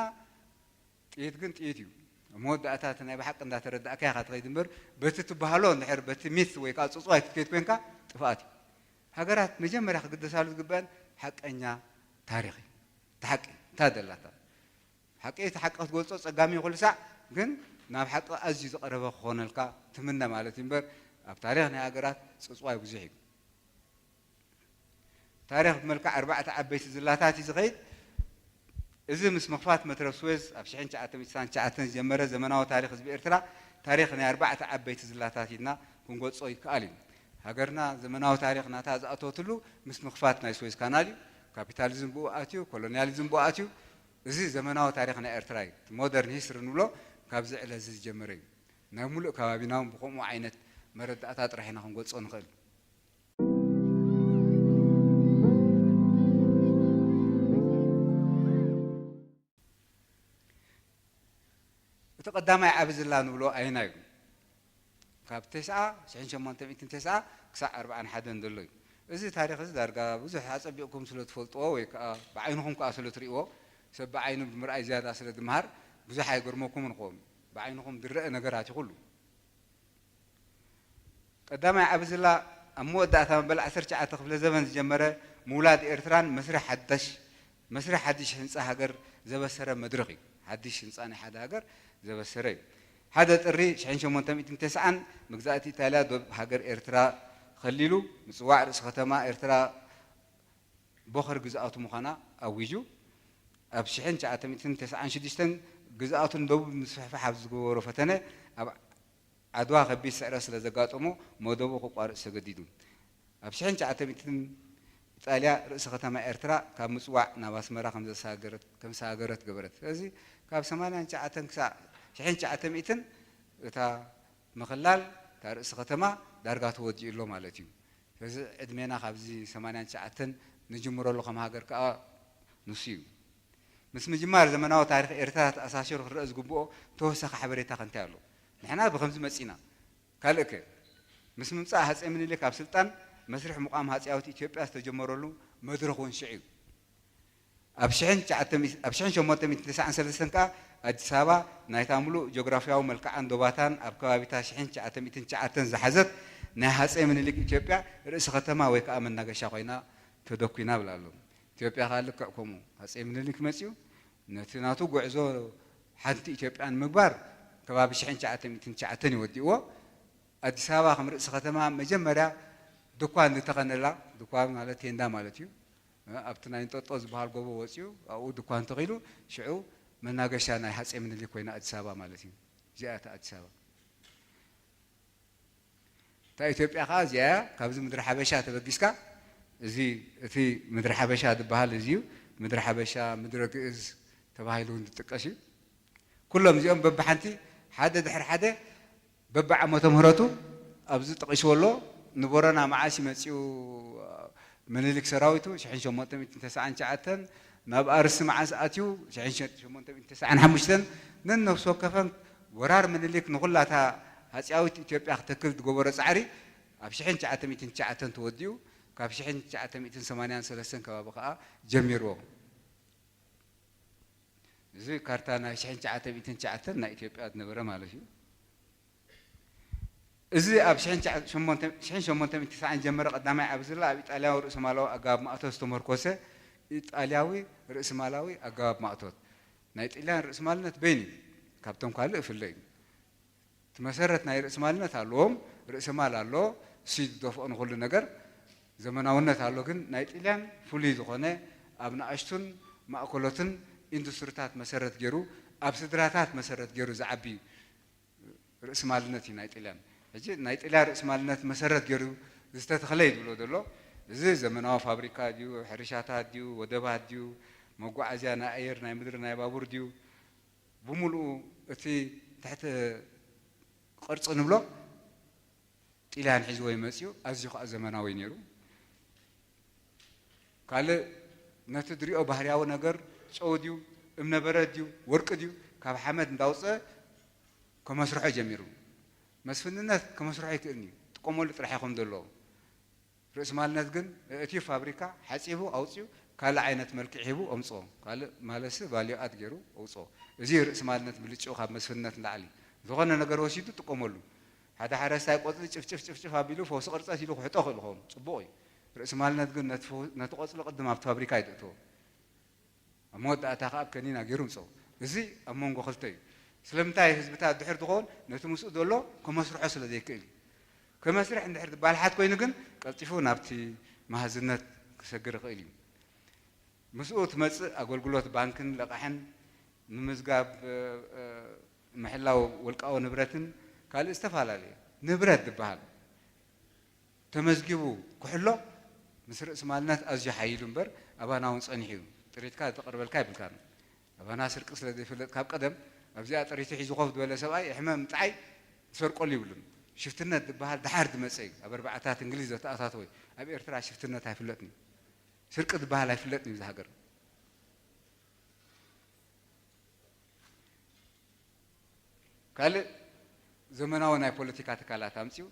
ጥይት ግን ጥይት እዩ። ኣብ መወዳእታ እቲ ናይ ብሓቂ እንዳተረዳእካ ኢኻ ትኸይድ እምበር፣ በቲ ትበሃሎ እንድሕር በቲ ሚት ወይ ከዓ ጽጽዋይ ክትከይድ ኮንካ ጥፍኣት እዩ። ሃገራት መጀመርያ ክግደሳሉ ዝግበአን ሓቀኛ ታሪኽ እዩ። እቲ ሓቂ እንታይ ደላታ? ሓቂ እቲ ሓቂ ክትገልጾ ጸጋሚ እዩ ኩሉ ሳዕ፣ ግን ናብ ሓቂ ኣዝዩ ዝቐረበ ክኾነልካ ትምነ ማለት እዩ እምበር፣ ኣብ ታሪኽ ናይ ሃገራት ጽጽዋይ ብዙሕ እዩ። ታሪኽ ብመልክዕ ኣርባዕተ ዓበይቲ ዝላታት እዩ ዝኸይድ። እዚ ምስ ምኽፋት መትረብ ስዌዝ ኣብ ሽሕን ትሽዓተ ሚእትን ስሳን ትሽዓተን ዝጀመረ ዘመናዊ ታሪኽ ህዝቢ ኤርትራ፣ ታሪኽ ናይ ኣርባዕተ ዓበይቲ ዝላታት ኢልና ክንገልጾ ይከኣል እዩ። ሃገርና ዘመናዊ ታሪኽ ናታ ዝኣተወትሉ ምስ ምኽፋት ናይ ስዌዝ ካናል እዩ። ካፒታሊዝም ብኡ ኣትዩ፣ ኮሎኒያሊዝም ብኡ ኣትዩ። እዚ ዘመናዊ ታሪኽ ናይ ኤርትራ እዩ። እቲ ሞደርን ሂስትሪ ንብሎ ካብዚ ዕለት እዚ ዝጀመረ እዩ። ናይ ሙሉእ ከባቢና እውን ብኸምኡ ዓይነት መረዳእታ ጥራሕ ኢና ክንገልጾ ንኽእል። እቲ ቀዳማይ ዓቢ ዝላ ንብሎ ኣየናይ እዩ? ካብ ተስዓ፣ ሽሕን ሸሞንተ ሚእትን ተስዓ ክሳዕ ኣርብዓን ሓደን ዘሎ እዩ። እዚ ታሪኽ እዚ ዳርጋ ብዙሕ ኣጸቢቕኩም ስለ ትፈልጥዎ ወይ ከኣ ብዓይንኹም ከኣ ስለ ትርእይዎ፣ ሰብ ብዓይኑ ብምርኣይ ዝያዳ ስለ ዝምሃር ብዙሕ ኣይገርመኩምን ክኸውን። ብዓይንኹም ዝረአ ነገራት እዩ ኩሉ። ቀዳማይ ዓቢ ዝላ ኣብ መወዳእታ መበል ዓሰርተ ትሽዓተ ክፍለ ዘበን ዝጀመረ ምውላድ ኤርትራን መስርሕ ሓዳሽ፣ መስርሕ ሓድሽ ህንጻ ሃገር ዘበሰረ መድረኽ እዩ። ሓድሽ ህንጻ ናይ ሓደ ሃገር ዘበሰረ እዩ። ሓደ ጥሪ ሽሕን ሸሞንተ ሚእትን ተስዓን መግዛእቲ ኢጣልያ ዶብ ሃገር ኤርትራ ከሊሉ ምጽዋዕ ርእሲ ከተማ ኤርትራ ቦኸር ግዝኣቱ ምዃና ኣዊጁ። ኣብ ሽሕን ትሽዓተ ሚእትን ተስዓን ሽዱሽተን ግዝኣቱ ንደቡብ ንምስፍሕፋሕ ኣብ ዝገበሮ ፈተነ ኣብ ዓድዋ ከቢድ ስዕረት ስለ ዘጋጠሞ መደቡ ክቋርጽ ተገዲዱ። ኣብ ሽሕን ትሽዓተ ሚእትን ኢጣልያ ርእሰ ከተማ ኤርትራ ካብ ምጽዋዕ ናብ ኣስመራ ከም ዘሰጋገረት ገበረት። ስለዚ ካብ ሰማንያን ትሽዓተን ክሳዕ ሽሕን ትሽዓተ ሚእትን እታ ምኽላል እታ ርእሲ ከተማ ዳርጋ ተወዲኡ ኣሎ ማለት እዩ። ስለዚ ዕድሜና ካብዚ ሰማንያን ትሽዓተን ንጅምረሉ ከም ሃገር ከኣ ንሱ እዩ። ምስ ምጅማር ዘመናዊ ታሪኽ ኤርትራ ተኣሳሲሩ ክረኣ ዝግብኦ ተወሳኺ ሓበሬታ ከ እንታይ ኣሎ? ንሕና ብኸምዚ መጺና። ካልእ ከ? ምስ ምምጻእ ሃጸይ ምኒልክ ኣብ ስልጣን መስርሕ ምቋም ሃጸያዊት ኢትዮጵያ ዝተጀመረሉ መድረኽ እውን ሽዑ እዩ። ኣብ ሽሕን ትሽዓተ ሚእቲ ኣብ ሽሕን ሸሞንተ ሚእትን ተስዓን ሰለስተን ከኣ ኣዲስ ኣበባ ናይታ ምሉእ ጂኦግራፍያዊ መልክዓን ዶባታን ኣብ ከባቢታት ሽሕን ትሽዓተ ሚእትን ትሽዓተን ዝሓዘት ናይ ሃጸይ ምኒልክ ኢትዮጵያ ርእሲ ከተማ ወይ ከኣ መናገሻ ኮይና ተደኲና እብል ኣሎ። ኢትዮጵያ ከኣ ልክዕ ከምኡ ሃጸይ ምኒልክ መጺኡ ነቲ ናቱ ጉዕዞ ሓንቲ ኢትዮጵያ ንምግባር ከባቢ ሽሕን ትሽዓተ ሚእትን ትሽዓተን እዩ ወዲእዎ። ኣዲስ ኣበባ ከም ርእሲ ከተማ መጀመርያ ድኳን ዝተኸነላ፣ ድኳን ማለት ቴንዳ ማለት እዩ። ኣብቲ ናይ እንጠጦ ዝበሃል ጎቦ ወጺኡ ኣብኡ ድኳን ተኺሉ ሽዑ መናገሻ ናይ ሃጸይ ምኒልክ ኮይና ኣዲስ ኣበባ ማለት እዩ። እዚኣ እታ ኣዲስ ኣበባ። እታ ኢትዮጵያ ከኣ እዚኣ እያ። ካብዚ ምድሪ ሓበሻ ተበጊስካ እዚ እቲ ምድሪ ሓበሻ ዝበሃል እዚ እዩ። ምድሪ ሓበሻ፣ ምድረ ግእዝ ተባሂሉ እውን ዝጥቀስ እዩ። ኩሎም እዚኦም በብሓንቲ ሓደ ድሕሪ ሓደ በብዓመተ ምህረቱ ኣብዚ ጠቒስዎ ኣሎ። ንቦረና መዓስ እዩ መጺኡ ምኒልክ ሰራዊቱ? ሽሕን ሸሞንተ ሚእትን ተስዓን ትሽዓተን። ናብ ኣርሲ መዓስ ኣትዩ? ሽሕን ሸሞንተ ሚእትን ተስዓን ሓሙሽተን። ነነፍሲ ወከፈን ወራር ምኒልክ ንኹላ እታ ሃጸያዊት ኢትዮጵያ ክተክል ዝገበሮ ጻዕሪ ኣብ ሽሕን ትሽዓተ ሚእትን ትሽዓተን ተወዲኡ፣ ካብ ሽሕን ትሽዓተ ሚእትን ሰማንያን ሰለስተን ከባቢ ከኣ ጀሚርዎ። እዚ ካርታ ናይ ሽሕን ትሽዓተ ሚእትን ትሽዓተን ናይ ኢትዮጵያ ዝነበረ ማለት እዩ። እዚ ኣብ ሽሕን ትሽዓተ፣ ሽሞንተ፣ ሽሕን ሸሞንተ ሚእትን ተስዓን ጀመረ ቀዳማይ ዓቢ ዝላ ኣብ ኢጣልያዊ ርእሰማላዊ ኣገባብ ማእቶት ዝተመርኮሰ ኢጣልያዊ ርእሰማላዊ ኣገባብ ማእቶት። ናይ ጥልያን ርእሰማልነት በይኑ እዩ። ካብቶም ካልእ እፍለ እዩ። እቲ መሰረት ናይ ርእሰማልነት ኣለዎም፣ ርእሰማል ኣሎ፣ እሱ ዝደፍኦ ንኹሉ ነገር። ዘመናውነት ኣሎ፣ ግን ናይ ጥልያን ፍሉይ ዝኾነ ኣብ ንኣሽቱን ማእከሎትን ኢንዱስትሪታት መሰረት ገይሩ፣ ኣብ ስድራታት መሰረት ገይሩ ዝዓቢ ርእስማልነት እዩ ናይ ጥልያን። ሕጂ ናይ ጥልያን ርእስማልነት መሰረት ገይሩ ዝተተኽለ እዩ ዝብሎ ዘሎ። እዚ ዘመናዊ ፋብሪካ ድዩ፣ ሕርሻታት ድዩ፣ ወደባት ድዩ፣ መጓዓዝያ ናይ ኣየር፣ ናይ ምድሪ፣ ናይ ባቡር ድዩ፣ ብምሉኡ እቲ ትሕቲ ቅርጺ ንብሎ ጥልያን ሒዝዎ እዩ መጺኡ። ኣዝዩ ከኣ ዘመናዊ እዩ ነይሩ። ካልእ ነቲ ዝሪኦ ባህርያዊ ነገር ጨው ድዩ፣ እምነበረድ ድዩ፣ ወርቂ ድዩ፣ ካብ ሓመድ እንዳውጸ ከመስርሖ ጀሚሩ። መስፍንነት ከመስርሖ ኣይክእልን እዩ፣ ጥቀመሉ ጥራሕ ኢኹም ዘለዎ። ርእስማልነት ግን እቲ ፋብሪካ ሓጺቡ ኣውጺኡ ካልእ ዓይነት መልክዕ ሂቡ ኣምጽኦ። ካልእ ማለትሲ ቫልዩ ኣድ ገይሩ ኣውጽኦ። እዚ ርእስማልነት ብልጭኡ ካብ መስፍንነት ንላዕሊ። ዝኾነ ነገር ወሲዱ ጥቀመሉ። ሓደ ሓረስታይ ቆጽሊ ጭፍጭፍ ጭፍጭፍ ኣቢሉ ፈውሲ ቅርጸት ኢሉ ክሕጦ ክእል ይኸውን። ጽቡቕ እዩ። ርእስማልነት ግን ነቲ ፈው-፣ ነቲ ቆጽሊ ቅድም ኣብቲ ፋብሪካ እዩ ዘእትዎ። ኣብ መወዳእታ ከኣ ኣብ ከኒና ገይሩ ምጸኦ። እዚ ኣብ መንጎ ክልተ እዩ። ስለምንታይ ህዝብታት ድሕር ዝኸውን? ነቲ ምስኡ ዘሎ ከመስርሖ ስለ ዘይክእል እዩ። ከመስርሕ እንድሕር ዝባልሓት ኮይኑ ግን ቀልጢፉ ናብቲ መሃዝነት ክሰግር ይኽእል እዩ። ምስኡ ትመጽእ ኣገልግሎት ባንክን ለቓሕን፣ ምምዝጋብ፣ እ፣ እ፣ ምሕላው ውልቃዊ ንብረትን ካልእ ዝተፈላለየ ንብረት ዝበሃል ተመዝጊቡ ክሕሎ ምስ ርእስማልነት ኣዝዩ ሓይሉ እምበር ኣባና እውን ጸኒሑ እዩ። ጥሪትካ ዝተቐርበልካ ኣይብልካን። ኣባና ስርቂ ስለ ዘይፍለጥ ካብ ቀደም ኣብዚኣ ጥሪቱ ሒዙ ኮፍ ዝበለ ሰብኣይ ሕመም ምጥዓይ ዝሰርቀሉ ይብሉን። ሽፍትነት ዝበሃል ደሓር ዝመጸ እዩ። ኣብ ኣርባዓታት እንግሊዝ ዘተኣታተወ እዩ። ኣብ ኤርትራ ሽፍትነት ኣይፍለጥን እዩ። ስርቂ ዝበሃል ኣይፍለጥን እዩ እዚ ሃገር። ካልእ ዘመናዊ ናይ ፖለቲካ ትካላት ኣምጺኡ፣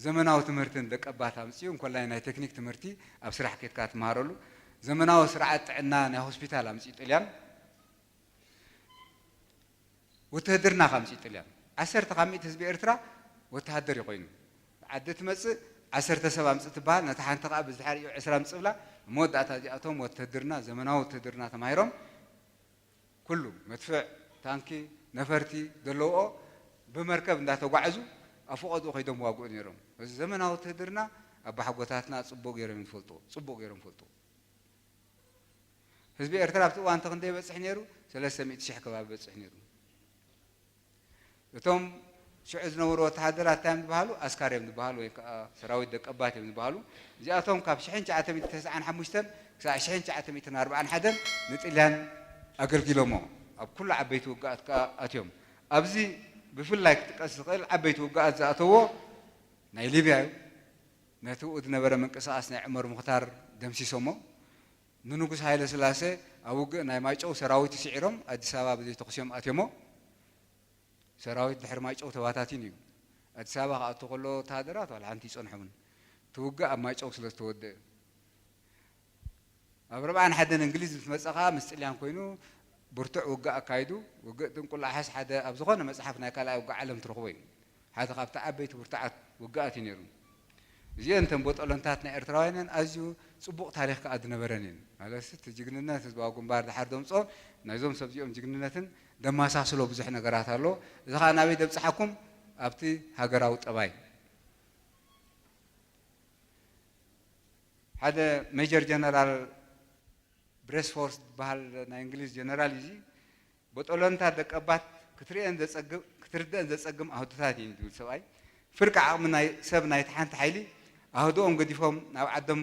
ዘመናዊ ትምህርትን ደቀባት ኣምጺኡ፣ እንኮላይ ናይ ቴክኒክ ትምህርቲ ኣብ ስራሕ ኬድካ ትመሃረሉ፣ ዘመናዊ ስርዓት ጥዕና ናይ ሆስፒታል ኣምጺኡ ጥልያን፣ ውትህድርና ካብ ኣምጺኡ ጥልያን። ዓሰርተ ካብ ሚእቲ ህዝቢ ኤርትራ ወተሃደር እዩ ኮይኑ። ዓዲ ትመጽእ ዓሰርተ ሰብ ኣምጽእ ትበሃል፣ ነታ ሓንቲ ከኣ ብዝድሕሪኡ ዕስራ ኣምጽእ ብላ፣ ኣብ መወዳእታ እዚኣቶም ወተሃድርና፣ ዘመናዊ ወተሃድርና ተማሂሮም፣ ኩሉ መድፍዕ፣ ታንኪ፣ ነፈርቲ ዘለውኦ ብመርከብ እንዳተጓዕዙ ኣብ ፈቐድኡ ከይዶም ዋግኡ ነይሮም። እዚ ዘመናዊ ውትህድርና ኣባሓጎታትና ጽቡቕ ገይሮም ይፈልጡ፣ ጽቡቕ ገይሮም ይፈልጡ። ህዝቢ ኤርትራ ኣብቲ እዋን ክንደይ ይበጽሕ ነይሩ? ሰለስተ ሚእቲ ሽሕ ከባቢ ይበጽሕ ነይሩ። እቶም ሽዑ ዝነበሩ ወተሃደራት እንታይ እዮም ዝበሃሉ? ኣስካር እዮም ዝበሃሉ፣ ወይ ከዓ ሰራዊት ደቀባት እዮም ዝበሃሉ። እዚኣቶም ካብ ሽሕን ትሽዓተ ሚእትን ተስዓን ሓሙሽተን ክሳዕ ሽሕን ትሽዓተ ሚእትን ኣርባዓን ሓደን ንጥልያን ኣገልጊሎሞ። ኣብ ኩሉ ዓበይቲ ውግኣት ከዓ ኣትዮም። ኣብዚ ብፍላይ ክጥቀስ ዝኽእል ዓበይቲ ውግኣት ዝኣተዎ ናይ ሊብያ እዩ። ነቲ ብኡ ዝነበረ ምንቅስቓስ ናይ ዑመር ሙኽታር ደምሲሶሞ። ንንጉስ ሃይለ ስላሴ ኣብ ውግእ ናይ ማይጨው ሰራዊት ስዒሮም ኣዲስ ኣበባ ብዘይ ተኹሲ እዮም ኣትዮሞ። ሰራዊት ድሕሪ ማይጨው ተባታቲን እዩ። ኣዲስ ኣበባ ክኣቱ ከሎ ወተሃደራት ዋላ ሓንቲ ይጸንሖምን። እቲ ውግእ ኣብ ማይጨው ስለ ዝተወደአ። ኣብ ኣርባዓን ሓደን እንግሊዝ ምስ መጸ ከኣ ምስ ጥልያን ኮይኑ ብርቱዕ ውግእ ኣካይዱ። ውግእ ድንቁላ ኣሓስ ሓደ ኣብ ዝኾነ መጽሓፍ ናይ ካልኣይ ውግእ ዓለም ትረኽቦ እዩ። ሓደ ካብቲ ዓበይቲ ብርቱዓት ውግኣት እዩ ነይሩ። እዚአን እተን ቦጦለንታት ናይ ኤርትራውያንን ኣዝዩ ጽቡቕ ታሪኽ ከኣ ዝነበረን እየን። ማለትሲ እቲ ጅግንነት ህዝባዊ ግንባር ድሓር ዘምጽኦ ናይዞም ሰብ እዚኦም ጅግንነትን ደማሳስሎ ብዙሕ ነገራት ኣሎ። እዚ ከኣ ናበይ ደብጽሓኩም? ኣብቲ ሃገራዊ ጠባይ። ሓደ ሜጀር ጀነራል ብሬስፎርድ ዝበሃል ናይ እንግሊዝ ጀነራል እዩ። እዚ ቦጦለንታ ደቀባት ክትርእየን ዘጸግም፣ ክትርደአን ዘጸግም ኣህዱታት እዩ ዝብል ሰብኣይ። ፍርቂ ዓቕሚ ናይ ሰብ ናይቲ ሓንቲ ሓይሊ ኣህድኦም ገዲፎም ናብ ዓዶም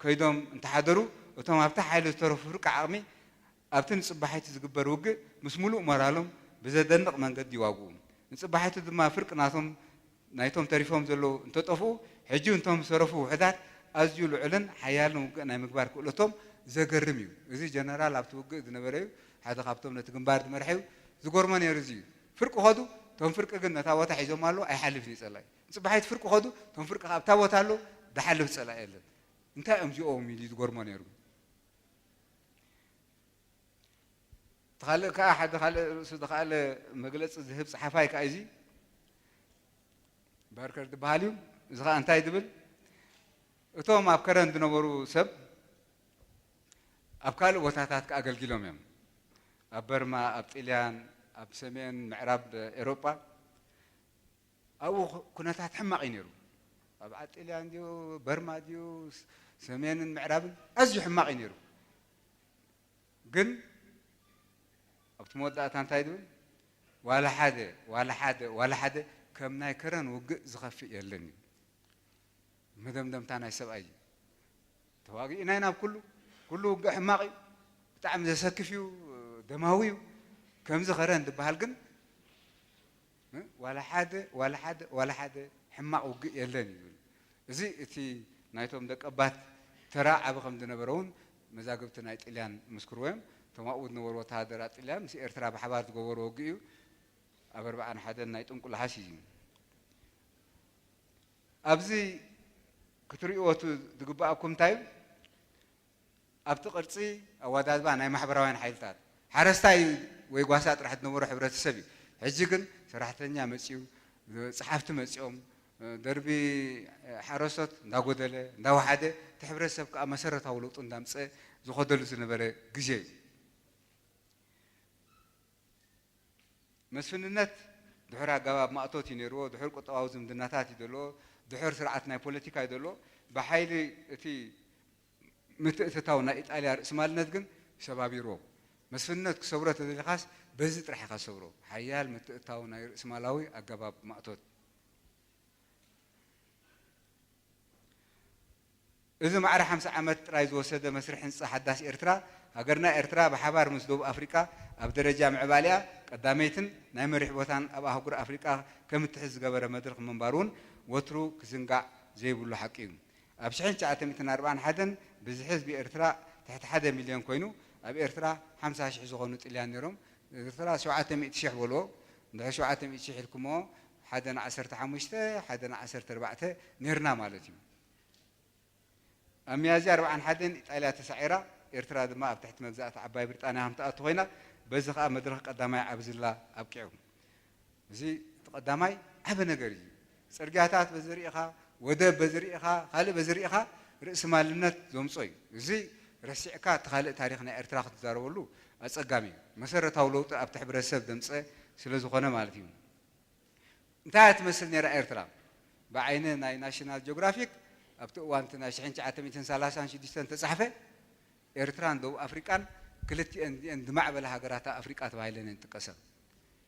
ከይዶም እንተሓደሩ፣ እቶም ኣብቲ ሓይሊ ዝተረፉ ፍርቂ ዓቕሚ ኣብቲ ንጽባሒቱ ዝግበር ውግእ ምስ ምሉእ ሞራሎም ብዘደንቕ መንገዲ ይዋግኡ። ንጽባሒቱ ድማ ፍርቂ ናቶም ናይቶም ተሪፎም ዘለዉ እንተጠፍኡ፣ ሕጂ እንቶም ዝተረፉ ውሑዳት ኣዝዩ ልዑልን ሓያልን ውግእ ናይ ምግባር ክእለቶም ዘገርም እዩ። እዚ ጀነራል ኣብቲ ውግእ ዝነበረ እዩ። ሓደ ካብቶም ነቲ ግንባር ዝመርሐ እዩ። ዝጎርሞ ነይሩ እዚ እዩ። ፍርቂ ኸዱ፣ እቶም ፍርቂ ግን ነታ ቦታ ሒዞም ኣለዉ፣ ኣይሓልፍን እዩ ጸላኢ። ንጽባሒት ፍርቂ ኸዱ፣ እቶም ፍርቂ ከኣ ኣብታ ቦታ ኣለዉ፣ ዝሓልፍ ጸላኢ የለን። እንታይ እዮም እዚኦም ኢሉ እዩ ዝጎርሞ ነይሩ። እቲ ካልእ ከኣ ሓደ ካልእ ርእሱ ዝኸኣለ መግለጺ ዝህብ ጸሓፋይ ከኣ እዚ ባርከር ዝበሃል እዩ። እዚ ኸኣ እንታይ ዝብል? እቶም ኣብ ከረን ዝነበሩ ሰብ ኣብ ካልእ ቦታታት ከኣ ኣገልጊሎም እዮም። ኣብ በርማ፣ ኣብ ጥልያን፣ ኣብ ሰሜን ምዕራብ ኤውሮጳ ኣብኡ ኩ-፣ ኩነታት ሕማቕ እዩ ነይሩ። ኣብ ዓጥልያን ድዩ፣ በርማ ድዩ፣ ስ-፣ ሰሜንን ምዕራብን ኣዝዩ ሕማቕ እዩ ነይሩ። ግን ኣብቲ መወዳእታ እንታይ ዝብል? ዋላ ሓደ፣ ዋላ ሓደ፣ ዋላ ሓደ ከም ናይ ከረን ውግእ ዝኸፍእ የለን እዩ። መደምደምታ ናይ ሰብኣይ እዩ። ተዋጊእና ኢና ኣብ ኩሉ፣ ኩሉ ውግእ ሕማቕ እዩ፣ ብጣዕሚ ዘሰክፍ እዩ፣ ደማዊ እዩ። ከምዚ ከረን ዝበሃል ግን፣ እ፣ ዋላ ሓደ፣ ዋላ ሓደ፣ ዋላ ሓደ ሕማቕ ውግእ የለን እዩ ዝብል። እዚ እቲ ናይቶም ደቀባት ተራ ዓቢ ከም ዝነበረ እውን መዛግብቲ ናይ ጥልያን ምስክርዎ እዮም። እቶም ኣብኡ ዝነበሩ ወተሃደራት ጥልያን ምስ ኤርትራ ብሓባር ዝገበርዎ ውግእ እዩ። ኣብ ኣርባዓን ሓደን ናይ ጥንቁላሓስ እዩ። ኣብዚ ክትርእይዎ እቲ ዝግብኣኩም እንታይ እዩ? ኣብቲ ቅርጺ ኣወዳድባ ናይ ማሕበራውያን ሓይልታት፣ ሓረስታይ ወይ ጓሳ ጥራሕ ዝነበሮ ሕብረተሰብ እዩ። ሕጂ ግን ሰራሕተኛ መጺኡ፣ ጸሓፍቲ መጺኦም፣ ደርቢ ሓረስቶት እንዳጎደለ፣ እንዳወሓደ፣ እቲ ሕብረተሰብ ከኣ መሰረታዊ ለውጢ እንዳምጸ ዝኸደሉ ዝነበረ ግዜ እዩ። መስፍንነት ድሑር ኣገባብ ማእቶት እዩ ነይርዎ፣ ድሑር ቁጠባዊ ዝምድናታት እዩ ዘለዎ፣ ድሑር ስርዓት ናይ ፖለቲካ እዩ ዘለዎ። ብሓይሊ እቲ ምትእትታው ናይ ኢጣልያ ርእስማልነት ግን ሰባቢርዎ። መስፍንነት ክሰብሮ ተደሊኻስ በዚ ጥራሕ ኢኻ ዝሰብሮ። ሓያል ምትእትታው ናይ ርእስማላዊ ኣገባብ ማእቶት። እዚ ማዕረ ሓምሳ ዓመት ጥራይ ዝወሰደ መስርሕ ህንጻ ሓዳስ ኤርትራ፣ ሃገርና ኤርትራ ብሓባር ምስ ደቡብ ኣፍሪቃ ኣብ ደረጃ ምዕባሊኣ ቀዳመይትን ናይ መሪሕ ቦታን ኣብ ኣህጉር ኣፍሪቃ ከም እትሕዝ ዝገበረ መድረኽ ምንባሩ እውን ወትሩ ክዝንጋዕ ዘይብሉ ሓቂ እዩ። ኣብ ሽሕን ትሽዓተ ሚእትን ኣርባዓን ሓደን ብዝሒ ህዝቢ ኤርትራ ትሕቲ ሓደ ሚልዮን ኮይኑ፣ ኣብ ኤርትራ ሓምሳ ሽሕ ዝኾኑ ጥልያን ነይሮም። ኤርትራ ሸውዓተ ሚእቲ ሽሕ በልዎ፣ እንድሕር ሸውዓተ ሚእቲ ሽሕ ኢልኩሞ፣ ሓደ ንዓሰርተ ሓሙሽተ፣ ሓደ ንዓሰርተ ኣርባዕተ ነይርና ማለት እዩ። ኣብ ሚያዝያ ኣርባዓን ሓደን ኢጣልያ ተሳዒራ፣ ኤርትራ ድማ ኣብ ትሕቲ መግዛእቲ ዓባይ ብሪጣንያ ከም ትኣቱ ኮይና፣ በዚ ኸኣ መድረኽ ቀዳማይ ዓብዝላ ኣብቂዑ። እዚ እቲ ቀዳማይ ዓቢ ነገር እዩ። ጽርግያታት በዚ ርኢኻ፣ ወደብ በዚ ርኢኻ፣ ካልእ በዚ ርኢኻ፣ ርእሲ ማልነት ዘምጾ እዩ። እዚ ረሲዕካ እቲ ካልእ ታሪኽ ናይ ኤርትራ ክትዛረበሉ ኣጸጋሚ እዩ። መሰረታዊ ለውጢ ኣብቲ ሕብረተሰብ ዘምጸ ስለ ዝኾነ ማለት እዩ። እንታይ እያ ትመስል ነይራ ኤርትራ? ብዓይኒ ናይ ናሽናል ጂኦግራፊክ ኣብቲ እዋን እቲ ናይ ሽሕን ትሽዓተ ሚእትን ሰላሳን ሽዱሽተን ተጻሕፈ፣ ኤርትራን ደቡብ ኣፍሪቃን ክልቲኤን እዚኤን ዝማዕበላ ሃገራት ኣፍሪቃ ተባሂለን እየን ዝጥቀሳ።